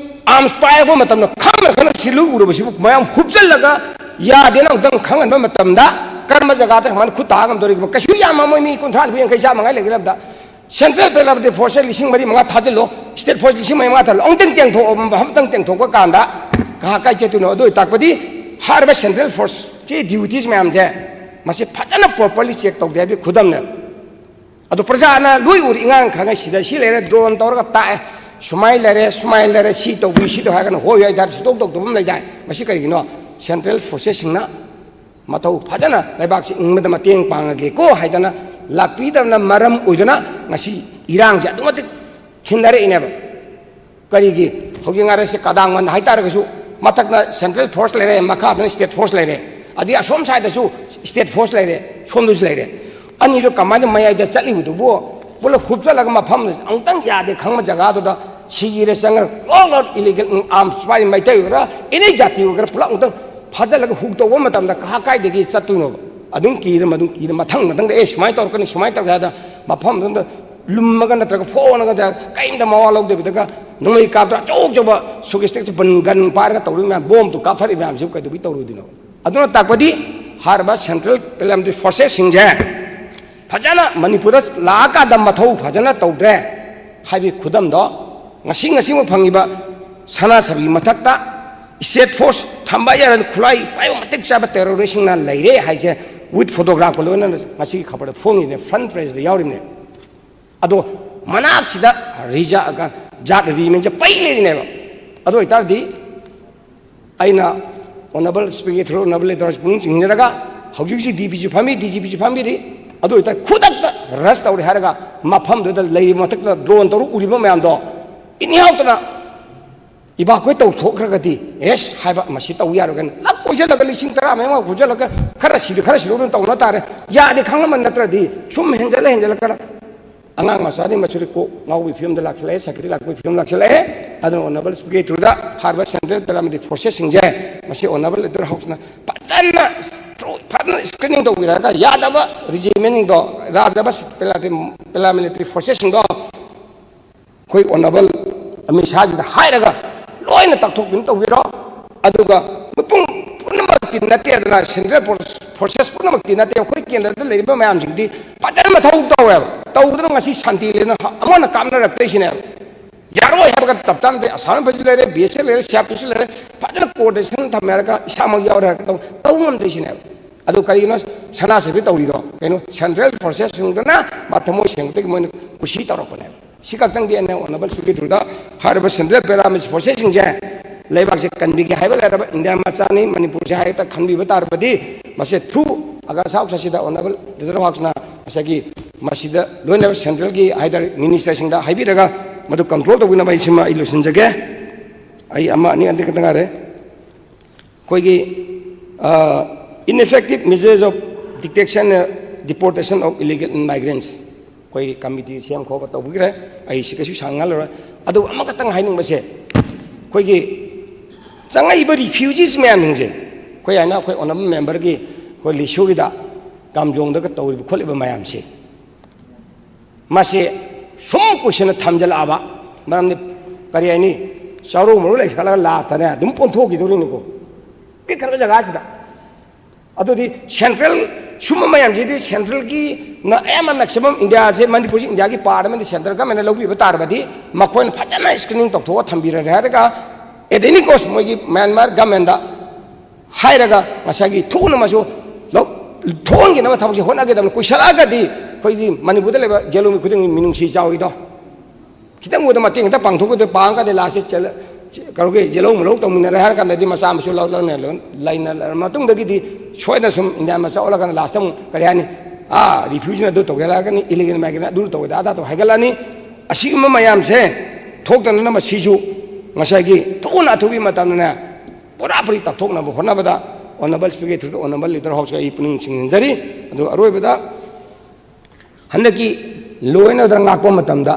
arms ꯄꯥꯏꯔꯛꯄ ꯃꯇꯝꯗ ꯈꯪꯅ ꯈꯪꯅ ꯁꯤꯜꯂꯨ ꯎꯔꯕꯁꯤꯕꯨ ꯃꯌꯥꯝ ꯍꯨꯞꯆꯜꯂꯒ ꯌꯥꯗꯦꯅ ꯑꯃꯨꯛꯇꯪ ꯈꯪꯍꯟꯕ ꯃꯇꯝꯗ ꯀꯔꯝꯕ ꯖꯒꯥꯗ ꯀꯃꯥꯏꯅ ꯈꯨꯠ ꯊꯥ ꯉꯝꯗꯧꯔꯤꯕ? ꯀꯩꯁꯨ ꯌꯥꯝꯃꯝꯃꯣꯏ, ꯃꯤ ꯀꯨꯟꯊ꯭ꯔꯥ, ꯅꯤꯐꯨ, ꯌꯥꯡꯈꯩ, ꯆꯥꯝꯃ ꯉꯥꯏ ꯂꯩꯒꯗꯕꯗ꯫ Central paramilitary force ꯂꯤꯁꯤꯡ ꯃꯔꯤ ꯃꯉꯥ ꯊꯥꯖꯤꯜꯂꯣ, state force ꯂꯤꯁꯤꯡ ꯃꯔꯤ ꯃꯉꯥ ꯊꯥꯖꯤꯜꯂꯣ, ꯑꯃꯨꯛꯇꯪ ꯇꯦꯡꯊꯣꯛꯑꯣ, ꯃꯐꯝ ꯑꯃꯇꯪ ꯇꯦꯡꯊꯣꯛꯄ ꯀꯥꯟꯗ ꯀꯍꯥ ꯀꯥꯏ ꯆꯠꯇꯣꯏꯅꯣ? ꯑꯗꯨ ꯑꯣꯏ ꯇꯥꯛꯄꯗꯤ ꯍꯥꯏꯔꯤꯕ central forceꯀꯤ duties ꯃꯌꯥꯝꯁꯦ ꯃꯁꯤ ꯐꯖꯅ properly check ꯇꯧꯗꯦ ꯍꯥꯏꯕꯒꯤ ꯈꯨꯗꯝꯅꯦ꯫ ꯑꯗꯣ ꯄ꯭ꯔꯖꯥꯅ ꯂꯣꯏ ꯎꯔꯤ, ꯏꯉꯥꯡ ꯈꯪꯉꯦ, ꯁꯤꯗ ꯁꯤ ꯂꯩꯔꯦ, drone ꯇꯧꯔꯒ ꯇꯥꯛꯑꯦ, ꯁꯨꯃꯥꯏꯅ ꯂꯩꯔꯦ, ꯁꯨꯃꯥꯏꯅ ꯂꯩꯔꯦ, ꯁꯤ ꯇꯧꯕꯤꯌꯨ, ꯁꯤ ꯇꯧ ꯍꯥꯏꯔꯒꯅ ꯍꯣꯏ ꯍꯥꯏ ꯇꯥꯔꯦ, ꯁꯨꯛꯇꯧ ꯇꯧꯗꯕ ꯑꯃ ꯂꯩ ꯇꯥꯏ꯫ ꯃꯁꯤ ꯀꯔꯤꯒꯤꯅꯣ? Central forcesꯁꯤꯡꯅ ꯃꯇꯧ ꯐꯖꯅ ꯂꯩꯕꯥꯛꯁꯤ ꯏꯪꯕꯗ ꯃꯇꯦꯡ ꯄꯥꯡꯉꯒꯦꯀꯣ ꯍꯥꯏꯗꯅ ꯂꯥꯛꯄꯤꯗꯕꯅ ꯃꯔꯝ ꯑꯣꯏꯗꯨꯅ ꯉꯁꯤ ꯏꯔꯥꯡꯁꯦ ꯑꯗꯨꯛ ꯃꯇꯤꯛ ꯊꯤꯟꯊꯔꯛꯏꯅꯦꯕ꯫ ꯀꯔꯤꯒꯤ? ꯍꯧꯖꯤꯛ ꯉꯥꯏꯔꯁꯤ ꯀꯗꯥꯡ ꯃꯟ ꯍꯥꯏꯇꯥꯔꯒꯁꯨ ꯃꯊꯛꯅ central force ꯂꯩꯔꯦ, ꯃꯈꯥꯗꯅ state force ꯂꯩꯔꯦ, ꯑꯗꯩ ꯑꯁꯣꯝ sideꯇꯁꯨ state force ꯂꯩꯔꯦ, ꯁꯣꯝꯗꯁꯨ ꯂꯩꯔꯦ꯫ ꯑꯅꯤꯗꯨ ꯀꯃꯥꯏꯅ ꯃꯌꯥꯏꯗ ꯆꯠꯂꯤꯕꯗꯨꯕꯨ ꯄꯨꯂꯞ ꯍꯨꯞꯆꯜꯂꯒ ꯃꯐꯝ ꯑꯃꯨꯛꯇꯪ ꯌꯥꯗꯦ ꯈꯪꯕ ꯖꯒꯥꯗꯨꯗ ꯁꯤꯒꯤꯔ ꯆꯪꯉ ꯂꯣꯛ ꯂꯣꯛ illegal arms ꯄꯥꯏ ꯃꯩꯇꯩ ꯑꯣꯏꯒꯦꯔꯥ, any ꯖꯥꯇꯤ ꯑꯣꯏꯒꯦꯔꯥ, ꯄꯨꯂꯞ ꯑꯃꯨꯛꯇꯪ ꯐꯥꯖꯤꯜꯂꯒ ꯍꯨꯛ ꯇꯧꯕ ꯃꯇꯝꯗ ꯀꯍꯥ ꯀꯥꯏꯗꯒꯤ ꯆꯠꯇꯣꯏꯅꯣꯕ? ꯑꯗꯨꯝ ꯀꯤꯔ, ꯃꯗꯨꯝ ꯀꯤꯔ, ꯃꯊꯪ ꯃꯊꯪꯗ ꯑꯦ ꯁꯨꯃꯥꯏꯅ ꯇꯧꯔꯛꯀꯅꯤ, ꯁꯨꯃꯥꯏꯅ ꯇꯧꯔꯛꯀꯦ ꯍꯥꯏꯗ ꯃꯐꯝ ꯑꯗꯨꯝꯗ ꯂꯨꯝꯃꯒ ꯅꯠꯇ꯭ꯔꯒ ꯐꯣꯡꯉꯒ ꯀꯔꯤꯝꯇ ꯃꯋꯥ ꯂꯧꯗꯕꯤꯗꯒ ꯅꯣꯡꯃꯩ ꯀꯥꯞꯇ ꯑꯆꯧ ꯑꯆꯧꯕ ꯁꯣꯀꯦꯁꯇꯤꯛ ꯕꯟ ꯒꯟ ꯄꯥꯏꯔꯒ ꯇꯧꯔꯤꯕ ꯃꯌꯥꯝ, ꯕꯣꯝꯗꯨ ꯀꯥꯞꯊꯔꯤꯕ ꯃꯌꯥꯝꯁꯤꯕꯨ ꯀꯩꯗꯧꯕꯩ ꯇꯧꯔꯣꯏꯗꯣꯏꯅꯣ? ꯑꯗꯨꯅ ꯇꯥꯛꯄꯗꯤ ꯍꯥꯏꯔꯤꯕ ꯁꯦꯟꯇ꯭ꯔꯦꯜ ꯄꯦꯔꯥꯃꯤꯂꯤꯇꯔꯤ ꯐꯣꯔꯁꯦꯁꯁꯤꯡꯁꯦ ꯐꯖꯅ ꯃꯅꯤꯄꯨꯔꯗ ꯂꯥꯛꯑꯀꯥꯟꯗ ꯃꯊꯧ ꯐꯖꯅ ꯇꯧꯗ꯭ꯔꯦ ꯍꯥꯏꯕꯒꯤ ꯈꯨꯗꯝꯗꯣ ꯉꯁꯤ ꯉꯁꯤꯃꯛ ꯐꯪꯉꯤꯕ ꯁꯅꯥ ꯁꯥꯕꯤ ꯃꯊꯛꯇ ꯁ꯭ꯇꯦꯠ ꯐꯣꯔꯁ ꯊꯝꯕ ꯌꯥꯔꯅꯤ, ꯈꯨꯠꯂꯥꯏ ꯄꯥꯏꯕ ꯃꯇꯤꯛ ꯆꯥꯕ ꯇꯦꯔꯣꯔꯤꯁꯁꯤꯡꯅ ꯂꯩꯔꯦ ꯍꯥꯏꯁꯦ with photograph ꯂꯣꯏꯅꯅ ꯉꯁꯤꯒꯤ ꯈꯕꯔꯗ ꯐꯣꯡꯉꯤꯅꯦ, ꯐ꯭ꯔꯟꯠ ꯄꯦꯖꯇ ꯌꯥꯎꯔꯤꯕꯅꯦ꯫ ꯑꯗꯣ ꯃꯅꯥꯛꯁꯤꯗ ꯔꯤꯖꯥ-, ꯖꯥꯠ ꯔꯤꯖꯤꯃꯦꯟꯁꯦ ꯄꯩ ꯂꯩꯔꯤꯅꯦꯕ꯫ ꯑꯗꯨ ꯑꯣꯏꯇꯥꯔꯗꯤ ꯑꯩꯅ honourable speaker through honourable leaders ꯄꯨꯛꯅꯤꯡ ꯆꯤꯡꯁꯤꯟꯖꯔꯒ ꯍꯧꯖꯤꯛ ꯍꯧꯖꯤꯛ ꯗꯤ ꯄꯤ ꯁꯨ ꯐꯝꯃꯤ, ꯗꯤ ꯖꯤ ꯄꯤ ꯁꯨ ꯐꯝꯕꯤꯔꯤ꯫ ꯑꯗꯨ ꯑꯣꯏꯇꯥꯔꯗꯤ ꯈꯨꯗꯛꯇ ꯔꯁ ꯇꯧꯔꯦ ꯍꯥꯏꯔꯒ ꯃꯐꯝꯗꯨꯗ ꯂꯩꯔꯤꯕ ꯃꯊꯛꯇ ꯗ꯭ꯔꯣꯟ ꯇꯧꯔ ꯎꯔꯤꯕ ꯃꯌꯥꯝꯗꯣ ꯏꯟꯍꯥꯎꯇꯅ ꯏꯚꯥꯀ꯭ꯋꯦꯠ ꯇꯧꯊꯣꯛꯈ꯭ꯔꯒꯗꯤ ꯑꯦꯁ ꯍꯥꯏꯕ ꯃꯁꯤ ꯇꯧ ꯌꯥꯔꯣꯏ ꯀꯥꯏꯅ ꯂꯛ ꯀꯣꯏꯁꯤꯜꯂꯒ ꯂꯤꯁꯤꯡ ꯇꯔꯥ ꯃꯌꯥ ꯀꯣꯏꯁꯤꯜꯂꯒ ꯈꯔ ꯁꯤꯗ ꯈꯔ ꯁꯤꯗꯣꯛꯅ ꯇꯧꯅ ꯇꯥꯔꯦ꯫ ꯌꯥꯗꯦ ꯈꯪꯉꯝꯃ ꯅꯠꯇ꯭ꯔꯗꯤ ꯁꯨꯝ ꯍꯦꯟꯖꯜꯂ ꯍꯦꯟꯖꯜꯂꯛꯀꯅ ꯑꯉꯥꯡ ꯃꯆꯥꯗꯤ ꯃꯁꯤꯗꯤ ꯀꯣꯛ ꯉꯥꯎꯕꯒꯤ ꯐꯤꯕꯝꯗ ꯂꯥꯛꯁꯤꯜꯂꯛꯑꯦ, ꯁꯥꯀꯤꯗꯤ ꯂꯥꯛꯄꯒꯤ ꯐꯤꯕꯝ ꯂꯥꯛꯁꯤꯜꯂꯛꯑꯦ꯫ ꯑꯗꯨꯅ ꯑꯣꯅꯔꯦꯕꯜ ꯁ꯭ꯄꯤꯀꯔ ꯊ꯭ꯔꯨꯗ ꯍꯥꯏꯔꯤꯕ ꯁꯦꯟꯇ꯭ꯔꯦꯜ ꯄꯦꯔꯥꯃꯤꯂꯤꯇꯔꯤ ꯐꯣꯔꯁꯦꯁꯁꯤꯡꯁꯦ ꯃꯁꯤ ꯑꯣꯅꯔꯦꯕꯜ ꯂꯤꯗꯔ ꯍꯥꯎꯁꯅ ꯐꯖꯅ ꯊ꯭ꯔꯨ-, ꯐꯖꯅ ꯁ꯭ꯀ꯭ꯔꯤꯅꯤꯡ ꯇꯧꯕꯤꯔꯒ ꯌꯥꯗꯕ ꯔꯤꯖꯤꯃꯦꯟꯁꯤꯡꯗꯣ, ꯌꯥꯗꯕ ꯄꯦꯔꯥꯃꯤꯂꯤꯇꯔꯤ ꯐꯣꯔꯁꯦꯁꯁꯤꯡꯗꯣ ꯑꯩꯈꯣꯏ ꯑꯣꯅꯔꯦꯕꯜ ꯑꯃꯤꯠ ꯁꯥꯍꯖꯤꯗ ꯍꯥꯏꯔꯒ ꯂꯣꯏꯅ ꯇꯥꯛꯊꯣꯛꯄꯤꯅ ꯇꯧꯕꯤꯔꯣ꯫ ꯑꯗꯨꯒ ꯃꯤꯄꯨꯝ ꯄꯨꯝꯅꯃꯛꯇꯤ ꯅꯠꯇꯦꯗꯅ, ꯁꯦꯟꯇ꯭ꯔꯦꯜ ꯐꯣꯔꯁ-, ꯐꯣꯔꯁꯦꯁ ꯄꯨꯝꯅꯃꯛꯇꯤ ꯅꯠꯇꯦ, ꯑꯩꯈꯣꯏ ꯀꯦꯟꯗ꯭ꯔꯗ ꯂꯩꯔꯤꯕ ꯃꯌꯥꯝꯁꯤꯡꯗꯤ ꯐꯖꯅ ꯃꯊꯧ ꯇꯧꯋꯦꯕ꯫ ꯇꯧꯗꯅ ꯉꯁꯤ ꯁꯥꯟꯇꯤ ꯂꯩꯅ ꯑꯃꯅ ꯀꯥꯞꯅꯔꯛꯇ꯭ꯔꯤꯁꯤꯅꯦꯕ꯫ ꯌꯥꯔꯣꯏ ꯍꯥꯏꯕꯒ ꯆꯞ ꯆꯥꯅ ꯂꯩ, ꯑꯁꯥꯝ ꯔꯥꯏꯐꯜꯁꯨ ꯂꯩꯔꯦ, ꯕꯤ ꯑꯦꯁ ꯑꯦꯐ ꯂꯩꯔꯦ, ꯁꯤ ꯑꯥꯔ ꯄꯤ ꯑꯦꯐꯁꯨ ꯂꯩꯔꯦ, ꯐꯖꯅ ꯀꯣꯑꯣꯔꯗꯤꯅꯦꯁꯟ ꯊꯝꯃꯦ ꯍꯥꯏꯔꯒ ꯏꯁꯥꯃꯛ ꯌꯥꯎꯔꯦ ꯍꯥꯏꯔꯒ ꯇꯧ-, ꯇꯧꯕ ꯉꯝꯗ꯭ꯔꯤꯁꯤꯅꯦꯕ꯫ ꯑꯗꯨ ꯀꯔꯤꯒꯤꯅꯣ ꯁꯅꯥ ꯁꯦꯕꯤ ꯇꯧꯔꯤꯗꯣ? ꯀꯩꯅꯣ, ꯁꯦꯟꯇ꯭ꯔꯦꯜ ꯐꯣꯔꯁꯦꯁꯁꯤꯡꯗꯨꯅ ꯃꯊꯃꯣꯏ ꯁꯦꯡꯕꯗꯒꯤ ꯃꯣꯏꯅ ꯀꯨꯁꯤ ꯇꯧꯔꯛꯄꯅꯦꯕ꯫ ꯁꯤ ꯈꯛꯇꯪꯗꯤ ꯑꯩꯅ ꯑꯣꯅꯔꯦꯕꯜ ꯁ꯭ꯄꯤꯀꯔ ꯊ꯭ꯔꯨꯗ ꯍꯥꯏꯔꯤꯕ ꯁꯦꯟꯇ꯭ꯔꯦꯜ ꯄꯦꯔꯥꯃꯤꯂꯤꯇꯔꯤ ꯐꯣꯔꯁꯦꯁꯁꯤꯡꯁꯦ ꯂꯩꯕꯥꯛꯁꯦ ꯀꯟꯕꯤꯒꯦ ꯍꯥꯏꯕ ꯂꯩꯔꯕ ꯏꯟꯗꯤꯌꯥ ꯃꯆꯥꯅꯤ, ꯃꯅꯤꯄꯨꯔꯁꯦ ꯍꯥꯏꯔꯒ ꯈꯟꯕꯤꯕ ꯇꯥꯔꯕꯗꯤ ꯃꯁꯤ ꯊ꯭ꯔꯨ ꯑꯒꯁ ꯍꯥꯎꯁ ꯑꯁꯤꯗ ꯑꯣꯅꯔꯦꯕꯜ ꯂꯤꯗꯔ ꯍꯥꯎꯁꯅ ꯉꯁꯥꯏꯒꯤ ꯃꯁꯤꯗ ꯂꯣꯏꯅꯕ ꯁꯦꯟꯇ꯭ꯔꯦꯜꯒꯤ ꯍꯥꯏꯇꯥꯔꯦ ꯃꯤꯅꯤꯁꯇꯔꯁꯤꯡꯗ ꯍꯥꯏꯕꯤꯔꯒ ꯃꯗꯨ ꯀꯟꯇ꯭ꯔꯣꯜ ꯇꯧꯕꯤꯅꯕ ꯑꯩ ꯁꯤꯃ ꯑꯩ ꯂꯣꯏꯁꯤꯟꯖꯒꯦ꯫ ꯑꯩ ꯑꯃ ꯑꯅꯤ ꯑꯅꯤ ꯈꯛꯇ ꯉꯥꯏꯔꯦ꯫ ꯑꯩꯈꯣꯏꯒꯤ, ꯑ, ineffective measures of detection, deportation of illegal migrants꯫ ꯑꯩꯈꯣꯏ ꯀꯃꯤꯇꯤ ꯁꯦꯝ ꯈꯣꯠꯄ ꯇꯧꯕꯤꯈ꯭ꯔꯦ, ꯑꯩ ꯁꯤ ꯀꯩꯁꯨ ꯁꯥꯡꯅ ꯉꯥꯡꯂꯔꯣꯏ꯫ ꯑꯗꯨꯒ ꯑꯃꯈꯛꯇꯪ ꯍꯥꯏꯅꯤꯡꯕꯁꯦ, ꯑꯩꯈꯣꯏꯒꯤ ꯆꯪꯉꯛꯏꯕ ꯔꯤꯐ꯭ꯌꯨꯖꯤꯁ ꯃꯌꯥꯝꯁꯤꯡꯁꯦ, ꯑꯩꯈꯣꯏ ꯍꯥꯏꯅ ꯑꯩꯈꯣꯏ ꯑꯣꯅꯔꯦꯕꯜ ꯃꯦꯝꯕꯔꯒꯤ ꯑꯩꯈꯣꯏ ꯂꯤꯁꯨꯒꯤꯗ ꯀꯥꯝꯖꯣꯡꯗꯒ ꯇꯧꯔꯤꯕ ꯈꯣꯠꯂꯤꯕ ꯃꯌꯥꯝꯁꯦ, ꯃꯁꯤ ꯁꯨꯝ ꯀꯨꯏꯁꯟꯅ ꯊꯝꯖꯤꯜꯂꯛꯑꯕ ꯃꯔꯝꯗꯤ, ꯀꯔꯤ ꯍꯥꯏꯅꯤ, ꯆꯥꯔꯧ ꯃꯔꯨ ꯂꯩꯈꯠꯂꯒ ꯂꯥꯁꯇꯅꯦ ꯑꯗꯨꯝ ꯑꯣꯟꯊꯣꯛꯈꯤꯗꯧꯔꯤꯅꯤꯀꯣ, ꯄꯤꯛꯈ꯭ꯔꯕ ꯖꯒꯥꯁꯤꯗ꯫ ꯑꯗꯨꯗꯤ ꯁꯦꯟꯇ꯭ꯔꯦꯜ, ꯁꯨꯝꯕ ꯃꯌꯥꯝꯁꯤꯗꯤ ꯁꯦꯟꯇ꯭ꯔꯦꯜꯒꯤꯅ ꯑꯌꯥꯝꯕ ꯃꯦꯛꯁꯤꯃꯝ ꯏꯟꯗꯤꯌꯥꯁꯦ, ꯃꯅꯤꯄꯨꯔꯁꯤ ꯏꯟꯗꯤꯌꯥꯒꯤ ꯄꯥꯔꯠ ꯑꯃꯗꯤ ꯁꯦꯟꯇ꯭ꯔꯦꯜ ꯒꯃꯦꯟꯅ ꯂꯧꯕꯤꯕ ꯇꯥꯔꯕꯗꯤ ꯃꯈꯣꯏꯅ ꯐꯖꯅ ꯁ꯭ꯀ꯭ꯔꯤꯅꯤꯡ ꯇꯧꯊꯣꯛꯑ ꯊꯝꯕꯤꯔꯦ ꯍꯥꯏꯔꯒ ꯑꯦꯠ ꯑꯦꯅꯤ ꯀꯣꯁ ꯃꯣꯏꯒꯤ ꯃ꯭ꯌꯥꯟꯃꯥꯔ ꯒꯃꯦꯟꯗ ꯍꯥꯏꯔꯒ ꯉꯁꯥꯏꯒꯤ ꯊꯨꯅꯃꯛꯁꯨ ꯂꯧ-, ꯊꯣꯛꯍꯟꯈꯤꯅꯕ ꯊꯕꯛꯁꯦ ꯍꯣꯠꯅꯒꯗꯕꯅꯤ꯫ ꯀꯨꯏꯁꯜꯂꯛꯑꯒꯗꯤ ꯑꯩꯈꯣꯏꯒꯤ ꯃꯅꯤꯄꯨꯔꯗ ꯂꯩꯕ ꯖꯦꯂꯣꯃꯤ ꯈꯨꯗꯤꯡꯒꯤ ꯃꯤꯅꯨꯡꯁꯤ ꯆꯥꯎꯏꯗꯣ꯫ ꯈꯤꯇꯪ ꯎꯕꯗ ꯃꯇꯦꯡ ꯈꯤꯇꯪ ꯄꯥꯡꯊꯣꯛꯄꯗ ꯄꯥꯡꯉꯒꯗꯤ ꯂꯥꯁꯁꯦ ꯆꯦꯜꯂ-, ꯀꯩꯅꯣꯒꯤ ꯌꯦꯜꯍꯧ ꯃꯦꯜꯍꯧ ꯇꯧꯃꯤꯟꯅꯔꯦ ꯍꯥꯏꯔ ꯀꯥꯟꯗꯗꯤ ꯃꯆꯥ ꯃꯁꯨ ꯂꯧ-, ꯂꯧꯅ ꯂꯣꯏ-, ꯂꯩꯅꯔ ꯃꯇꯨꯡꯗꯒꯤꯗꯤ ꯁꯣꯏꯗꯅ ꯁꯨꯝ ꯏꯟꯗꯤꯌꯥ ꯃꯆꯥ ꯑꯣꯜꯂꯀꯥꯟꯗ ꯂꯥꯁꯇ ꯑꯃꯨꯛ ꯀꯔꯤ ꯍꯥꯏꯅꯤ, ꯑꯥ, ꯔꯤꯐ꯭ꯌꯨꯖꯤꯅ ꯑꯗꯨ ꯇꯧꯒꯦ ꯍꯥꯏꯔꯛꯀꯅꯤ, ꯏꯂꯤꯒꯦꯜ ꯃꯥꯏꯒ꯭ꯔꯦꯟ ꯑꯗꯨ ꯇꯧꯒꯦ ꯑꯗꯥ ꯇꯧ ꯍꯥꯏꯒꯠꯂꯛꯑꯅꯤ꯫ ꯑꯁꯤꯒꯨꯝꯕ ꯃꯌꯥꯝꯁꯦ ꯊꯣꯛꯇꯅꯅꯕ ꯁꯤꯁꯨ ꯉꯁꯥꯏꯒꯤ ꯊꯨꯅ ꯑꯊꯨꯕꯤ ꯃꯇꯝꯗꯅꯦ ꯄꯨꯔꯥ ꯄꯨꯔꯤ ꯇꯥꯛꯊꯣꯛꯅꯕ ꯍꯣꯠꯅꯕꯗ ꯑꯣꯅꯔꯦꯕꯜ ꯁ꯭ꯄꯤꯀꯔ ꯊ꯭ꯔꯨꯗ ꯑꯣꯅꯔꯦꯕꯜ ꯂꯤꯗꯔ ꯍꯥꯎꯁꯀ ꯑꯩ ꯄꯨꯛꯅꯤꯡ ꯆꯤꯡꯁꯤꯟꯖꯔꯤ꯫ ꯑꯗꯨ ꯑꯔꯣꯏꯕꯗ ꯍꯟꯗꯛꯀꯤ ꯂꯣ ꯑꯦꯟ ꯑꯣꯔꯗꯔ ꯉꯥꯛꯄ ꯃꯇꯝꯗ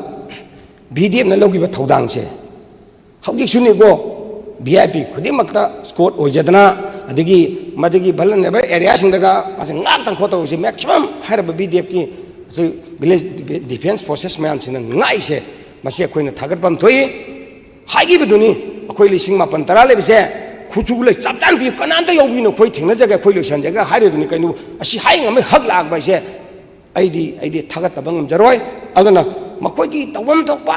ꯚꯤ ꯗꯤ ꯑꯦꯐꯅ ꯂꯧꯈꯤꯕ ꯊꯧꯗꯥꯡꯁꯦ ꯍꯧꯖꯤꯛꯁꯨꯅꯤꯀꯣ, ꯚꯤ ꯑꯥꯏ ꯄꯤ ꯈꯨꯗꯤꯡꯃꯛꯇ ꯁ꯭ꯀꯣꯠ ꯑꯣꯏꯖꯗꯅ, ꯑꯗꯒꯤ ꯃꯗꯨꯒꯤ ꯚꯜꯅꯔꯦꯕꯜ ꯑꯦꯔꯤꯌꯥꯁꯤꯡꯗꯒ ꯃꯥꯁꯦ ꯉꯥꯛꯇꯅ ꯈꯣꯠꯇꯧꯔꯤꯁꯦ ꯃꯦꯛꯁꯤꯃꯝ ꯍꯥꯏꯔꯕ ꯚꯤ ꯗꯤ ꯑꯦꯐꯀꯤ ꯚꯤꯂꯦꯖ ꯗꯤꯐꯦꯟꯁ ꯐꯣꯔꯁꯦꯁ ꯃꯌꯥꯝꯁꯤꯅ ꯉꯥꯛꯏꯁꯦ꯫ ꯃꯁꯤ ꯑꯩꯈꯣꯏꯅ ꯊꯥꯒꯠꯐꯝ ꯊꯣꯛꯏ꯫ ꯍꯥꯏꯈꯤꯕꯗꯨꯅꯤ, ꯑꯩꯈꯣꯏ ꯂꯤꯁꯤꯡ ꯃꯥꯄꯟ ꯇꯔꯥ ꯂꯩꯕꯁꯦ ꯈꯨꯠꯁꯨ ꯈꯨꯠꯂꯥꯏ ꯆꯞ ꯆꯥꯅ ꯄꯤ, ꯀꯅꯥꯝꯇ ꯌꯥꯎꯕꯤꯅꯣ, ꯑꯩꯈꯣꯏ ꯊꯦꯡꯅꯖꯒꯦ, ꯑꯩꯈꯣꯏ ꯂꯣꯏꯁꯟꯖꯒꯦ ꯍꯥꯏꯔꯤꯗꯨꯅꯤ꯫ ꯀꯩꯅꯣ, ꯑꯁꯤ ꯍꯥꯏ ꯉꯝꯃꯦ ꯍꯛ ꯂꯥꯛꯄ ꯍꯥꯏꯁꯦ ꯑꯩꯗꯤ, ꯑꯩꯗꯤ ꯊꯥꯒꯠꯇꯕ ꯉꯝꯖꯔꯣꯏ꯫ ꯑꯗꯨꯅ ꯃꯈꯣꯏꯒꯤ ꯇꯧꯐꯝ ꯊꯣꯛꯄ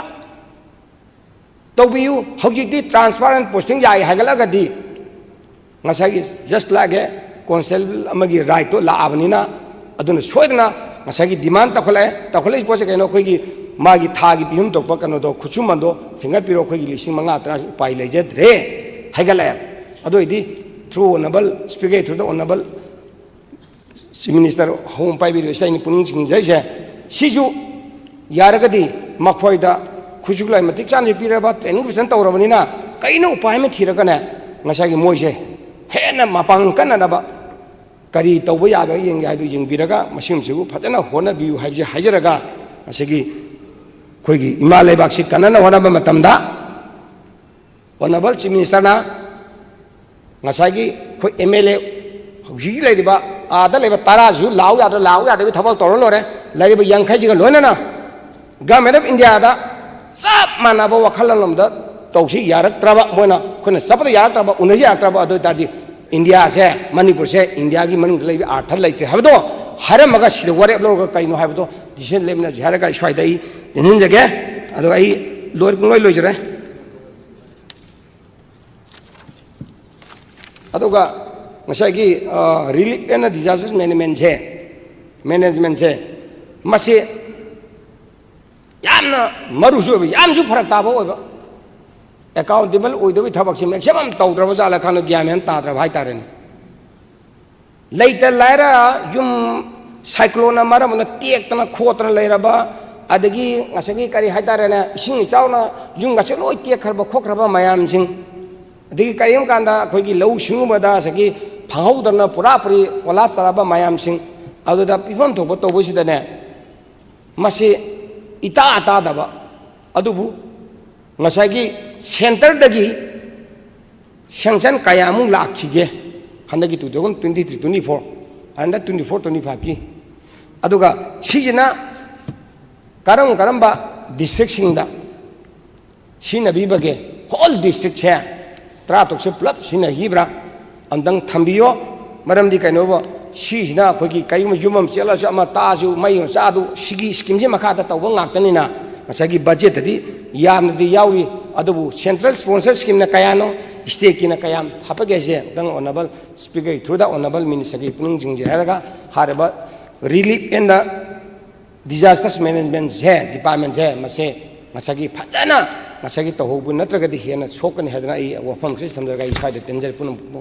ꯇꯧꯕꯤꯌꯨ꯫ ꯍꯧꯖꯤꯛꯇꯤ transfer and posting ꯌꯥꯏ ꯍꯥꯏꯒꯠꯂꯒꯗꯤ ꯉꯁꯥꯏꯒꯤ just like a constable ꯑꯃꯒꯤ right ꯇꯣ ꯂꯥꯛꯑꯕꯅꯤꯅ, ꯑꯗꯨꯅ ꯁꯣꯏꯗꯅ ꯉꯁꯥꯏꯒꯤ demand ꯇꯧꯈꯠꯂꯛꯑꯦ꯫ ꯇꯧꯈꯠꯂꯛꯏ ꯄꯣꯠꯁꯦ ꯀꯩꯅꯣ? ꯑꯩꯈꯣꯏꯒꯤ ꯃꯥꯒꯤ ꯊꯥꯒꯤ ꯄꯤꯐꯝ ꯊꯣꯛꯄ ꯀꯩꯅꯣꯗꯣ, ꯈꯨꯠꯁꯨꯃꯟꯗꯣ ꯍꯦꯟꯒꯠꯄꯤꯔꯣ, ꯑꯩꯈꯣꯏꯒꯤ ꯂꯤꯁꯤꯡ ꯃꯉꯥ ꯇꯔꯥ ꯎꯄꯥꯏ ꯂꯩꯖꯗ꯭ꯔꯦ ꯍꯥꯏꯒꯠꯂꯛꯑꯦ꯫ ꯑꯗꯨ ꯑꯣꯏꯗꯤ through honourable speaker, through the honourable Chief Minister ꯑꯍꯨꯝ ꯄꯥꯏꯕꯤꯔꯤꯕꯁꯤꯗ ꯑꯩꯅ ꯄꯨꯛꯅꯤꯡ ꯆꯤꯡꯖꯔꯤꯁꯦ, ꯁꯤꯁꯨ ꯌꯥꯔꯒꯗꯤ ꯃꯈꯣꯏꯗ ꯈꯨꯠꯁꯨ ꯈꯨꯠꯂꯥꯏ ꯃꯇꯤꯛ ꯆꯥꯅꯁꯨ ꯄꯤꯔꯕ, training ꯐꯖꯅ ꯇꯧꯔꯕꯅꯤꯅ ꯀꯩꯅꯣ ꯎꯄꯥꯏ ꯑꯃ ꯊꯤꯔꯒꯅꯦ, ꯉꯁꯥꯏꯒꯤ ꯃꯣꯏꯁꯦ ꯍꯦꯟꯅ ꯃꯄꯥꯡꯒꯜ ꯀꯟꯅꯅꯕ ꯀꯔꯤ ꯇꯧꯕ ꯌꯥꯕ ꯌꯦꯡꯒꯦ ꯍꯥꯏꯗꯨ ꯌꯦꯡꯕꯤꯔꯒ ꯃꯁꯤꯒꯨꯝꯕꯁꯤꯕꯨ ꯐꯖꯅ ꯍꯣꯠꯅꯕꯤꯌꯨ ꯍꯥꯏꯕꯁꯤ ꯍꯥꯏꯖꯔꯒ, ꯉꯁꯤꯒꯤ ꯑꯩꯈꯣꯏꯒꯤ ꯏꯃꯥ ꯂꯩꯕꯥꯛꯁꯤ ꯀꯟꯅꯅ ꯍꯣꯠꯅꯕ ꯃꯇꯝꯗ Honourable Chief Minister ꯅ ꯉꯁꯥꯏꯒꯤ ꯑꯩꯈꯣꯏ ꯑꯦꯝ ꯑꯦꯜ ꯑꯦ ꯍꯧꯖꯤꯛ ꯂꯩꯔꯤꯕ, ꯑꯥꯗ ꯂꯩꯕ ꯇꯔꯥꯁꯤꯁꯨ ꯂꯥꯛꯎ ꯌꯥꯗ꯭ꯔꯥ, ꯂꯥꯛꯎ ꯌꯥꯗꯕꯒꯤ ꯊꯕꯛ ꯇꯧꯔ ꯂꯣꯏꯔꯦ꯫ ꯂꯩꯔꯤꯕ ꯌꯥꯡꯈꯩꯁꯤꯒ ꯂꯣꯏꯅꯅ Government of Indiaꯗ ꯆꯞ ꯃꯥꯟꯅꯕ ꯋꯥꯈꯜꯂꯣꯟ ꯑꯃꯗ ꯇꯧꯁꯤ ꯌꯥꯔꯛꯇ꯭ꯔꯕ, ꯃꯣꯏꯅ ꯑꯩꯈꯣꯏꯅ ꯆꯠꯄꯗ ꯌꯥꯔꯛꯇ꯭ꯔꯕ, ꯎꯅꯁꯤ ꯌꯥꯔꯛꯇ꯭ꯔꯕ, ꯑꯗꯨ ꯑꯣꯏ ꯇꯥꯔꯗꯤ ꯏꯟꯗꯤꯌꯥꯁꯦ, ꯃꯅꯤꯄꯨꯔꯁꯦ ꯏꯟꯗꯤꯌꯥꯒꯤ ꯃꯅꯨꯡꯗ ꯂꯩꯕ ꯑꯥꯔꯊ ꯂꯩꯇ꯭ꯔꯦ ꯍꯥꯏꯕꯗꯣ ꯍꯥꯏꯔꯝꯃꯒ ꯁꯤꯗ ꯋꯥꯔꯦꯞ ꯂꯧꯔꯒ ꯀꯩꯅꯣ ꯍꯥꯏꯕꯗꯣ decision ꯂꯦꯞꯃꯤꯟꯅꯁꯤ ꯍꯥꯏꯔꯒ ꯑꯩ ꯁ꯭ꯋꯥꯏꯗ ꯑꯩ ꯇꯦꯟꯁꯤꯟꯖꯒꯦ꯫ ꯑꯗꯣ ꯑꯩ ꯂꯣꯏ, ꯄꯨꯡꯂꯣꯏ ꯂꯣꯏꯖꯔꯦ꯫ ꯑꯗꯨꯒ ꯉꯁꯥꯏꯒꯤ, ꯑ, relief and disaster managementꯁꯦ, managementꯁꯦ, ꯃꯁꯤ ꯌꯥꯝꯅ ꯃꯔꯨꯁꯨ ꯑꯣꯏꯕ, ꯌꯥꯝꯁꯨ ꯐꯔꯛ ꯇꯥꯕ ꯑꯣꯏꯕ, accountable ꯑꯣꯏꯗꯕꯒꯤ ꯊꯕꯛꯁꯦ maximum ꯇꯧꯗ꯭ꯔꯕ ꯖꯥꯠꯂ ꯈꯪꯗꯦ, ꯒ꯭ꯌꯥꯟ ꯃꯦꯟ ꯇꯥꯗ꯭ꯔꯕ ꯍꯥꯏꯇꯥꯔꯦꯅꯦ꯫ ꯂꯩꯇ ꯂꯥꯏꯔ ꯌꯨꯝ cycloneꯅ ꯃꯔꯝ ꯑꯣꯏꯅ ꯇꯦꯛꯇꯅ ꯈꯣꯠꯇꯅ ꯂꯩꯔꯕ, ꯑꯗꯒꯤ ꯉꯁꯥꯏꯒꯤ ꯀꯔꯤ ꯍꯥꯏꯇꯥꯔꯦꯅꯦ, ꯏꯁꯤꯡ ꯏꯆꯥꯎꯅ ꯌꯨꯝꯒꯁꯦ ꯂꯣꯏ ꯇꯦꯛꯈ꯭ꯔꯕ ꯈꯣꯠꯈ꯭ꯔꯕ ꯃꯌꯥꯝꯁꯤꯡ, ꯑꯗꯒꯤ ꯀꯔꯤꯒꯨꯝꯕ ꯀꯥꯟꯗ ꯑꯩꯈꯣꯏꯒꯤ ꯂꯧꯎ ꯁꯤꯡꯎꯕꯗ ꯉꯁꯥꯏꯒꯤ ꯐꯪꯍꯧꯗꯅ ꯄꯨꯔꯥ ꯄꯨꯔꯤ collapse ꯇꯥꯔꯕ ꯃꯌꯥꯝꯁꯤꯡ, ꯑꯗꯨꯗ ꯄꯤꯐꯝ ꯊꯣꯛꯄ ꯇꯧꯕꯁꯤꯗꯅꯦ, ꯃꯁꯤ ꯏꯇꯥ ꯇꯥꯗꯕ, ꯑꯗꯨꯕꯨ ꯉꯁꯥꯏꯒꯤ centreꯗꯒꯤ sanction ꯀꯌꯥꯃꯨꯛ ꯂꯥꯛꯈꯤꯒꯦ ꯍꯟꯗꯛꯀꯤ two thousand twenty three twenty four, ꯍꯟꯗꯛ twenty four twenty fiveꯀꯤ, ꯑꯗꯨꯒ ꯁꯤꯁꯤꯅ ꯀꯔꯝ ꯀꯔꯝꯕ districtꯁꯤꯡꯗ ꯁꯤꯖꯤꯟꯅꯕꯤꯕꯒꯦ? Whole districtꯁꯦ ꯇꯔꯥꯇꯔꯨꯛꯁꯦ ꯄꯨꯂꯞ ꯁꯤꯖꯤꯟꯅꯈꯤꯕ꯭ꯔꯥ? ꯑꯝꯇꯪ ꯊꯝꯕꯤꯌꯣ꯫ ꯃꯔꯝꯗꯤ ꯀꯩꯅꯣꯕ, ꯁꯤꯁꯤꯅ ꯑꯩꯈꯣꯏꯒꯤ ꯀꯔꯤꯒꯨꯝꯕ ꯌꯨꯝ ꯑꯃ ꯆꯦꯜꯂꯁꯨ, ꯑꯃ ꯇꯥꯛꯑꯁꯨ, ꯃꯩ ꯑꯃ ꯆꯥꯗꯨ, ꯁꯤꯒꯤ schemeꯁꯤ ꯃꯈꯥꯗ ꯇꯧꯕ ꯉꯥꯛꯇꯅꯤꯅ ꯉꯁꯥꯏꯒꯤ budgetꯇꯗꯤ ꯌꯥꯝꯅꯗꯤ ꯌꯥꯎꯔꯤ꯫ ꯑꯗꯨꯕꯨ central sponsor schemeꯅ ꯀꯌꯥꯅꯣ, stateꯀꯤꯅ ꯀꯌꯥꯝ ꯍꯥꯞꯄꯒꯦ ꯍꯥꯏꯁꯦ ꯑꯝꯇꯪ honourable speakerꯒꯤ throughꯗ honourable ministerꯒꯤ ꯄꯨꯛꯅꯤꯡ ꯆꯤꯡꯁꯤꯟꯖꯔꯒ ꯍꯥꯏꯔꯤꯕ relief and disaster managementꯁꯦ, departmentꯁꯦ, ꯃꯁꯦ ꯉꯁꯥꯏꯒꯤ ꯐꯖꯅ ꯉꯁꯥꯏꯒꯤ ꯇꯧꯍꯧꯕ ꯅꯠꯇ꯭ꯔꯒꯗꯤ ꯍꯦꯟꯅ ꯁꯣꯛꯀꯅꯤ ꯍꯥꯏꯗꯅ ꯑꯩ ꯋꯥꯐꯝꯁꯤ ꯊꯝꯖꯔꯒ ꯑꯩ ꯁ꯭ꯋꯥꯏꯗ ꯇꯦꯟꯖꯔꯦ꯫ ꯄꯨꯝꯅꯃꯛꯄꯨ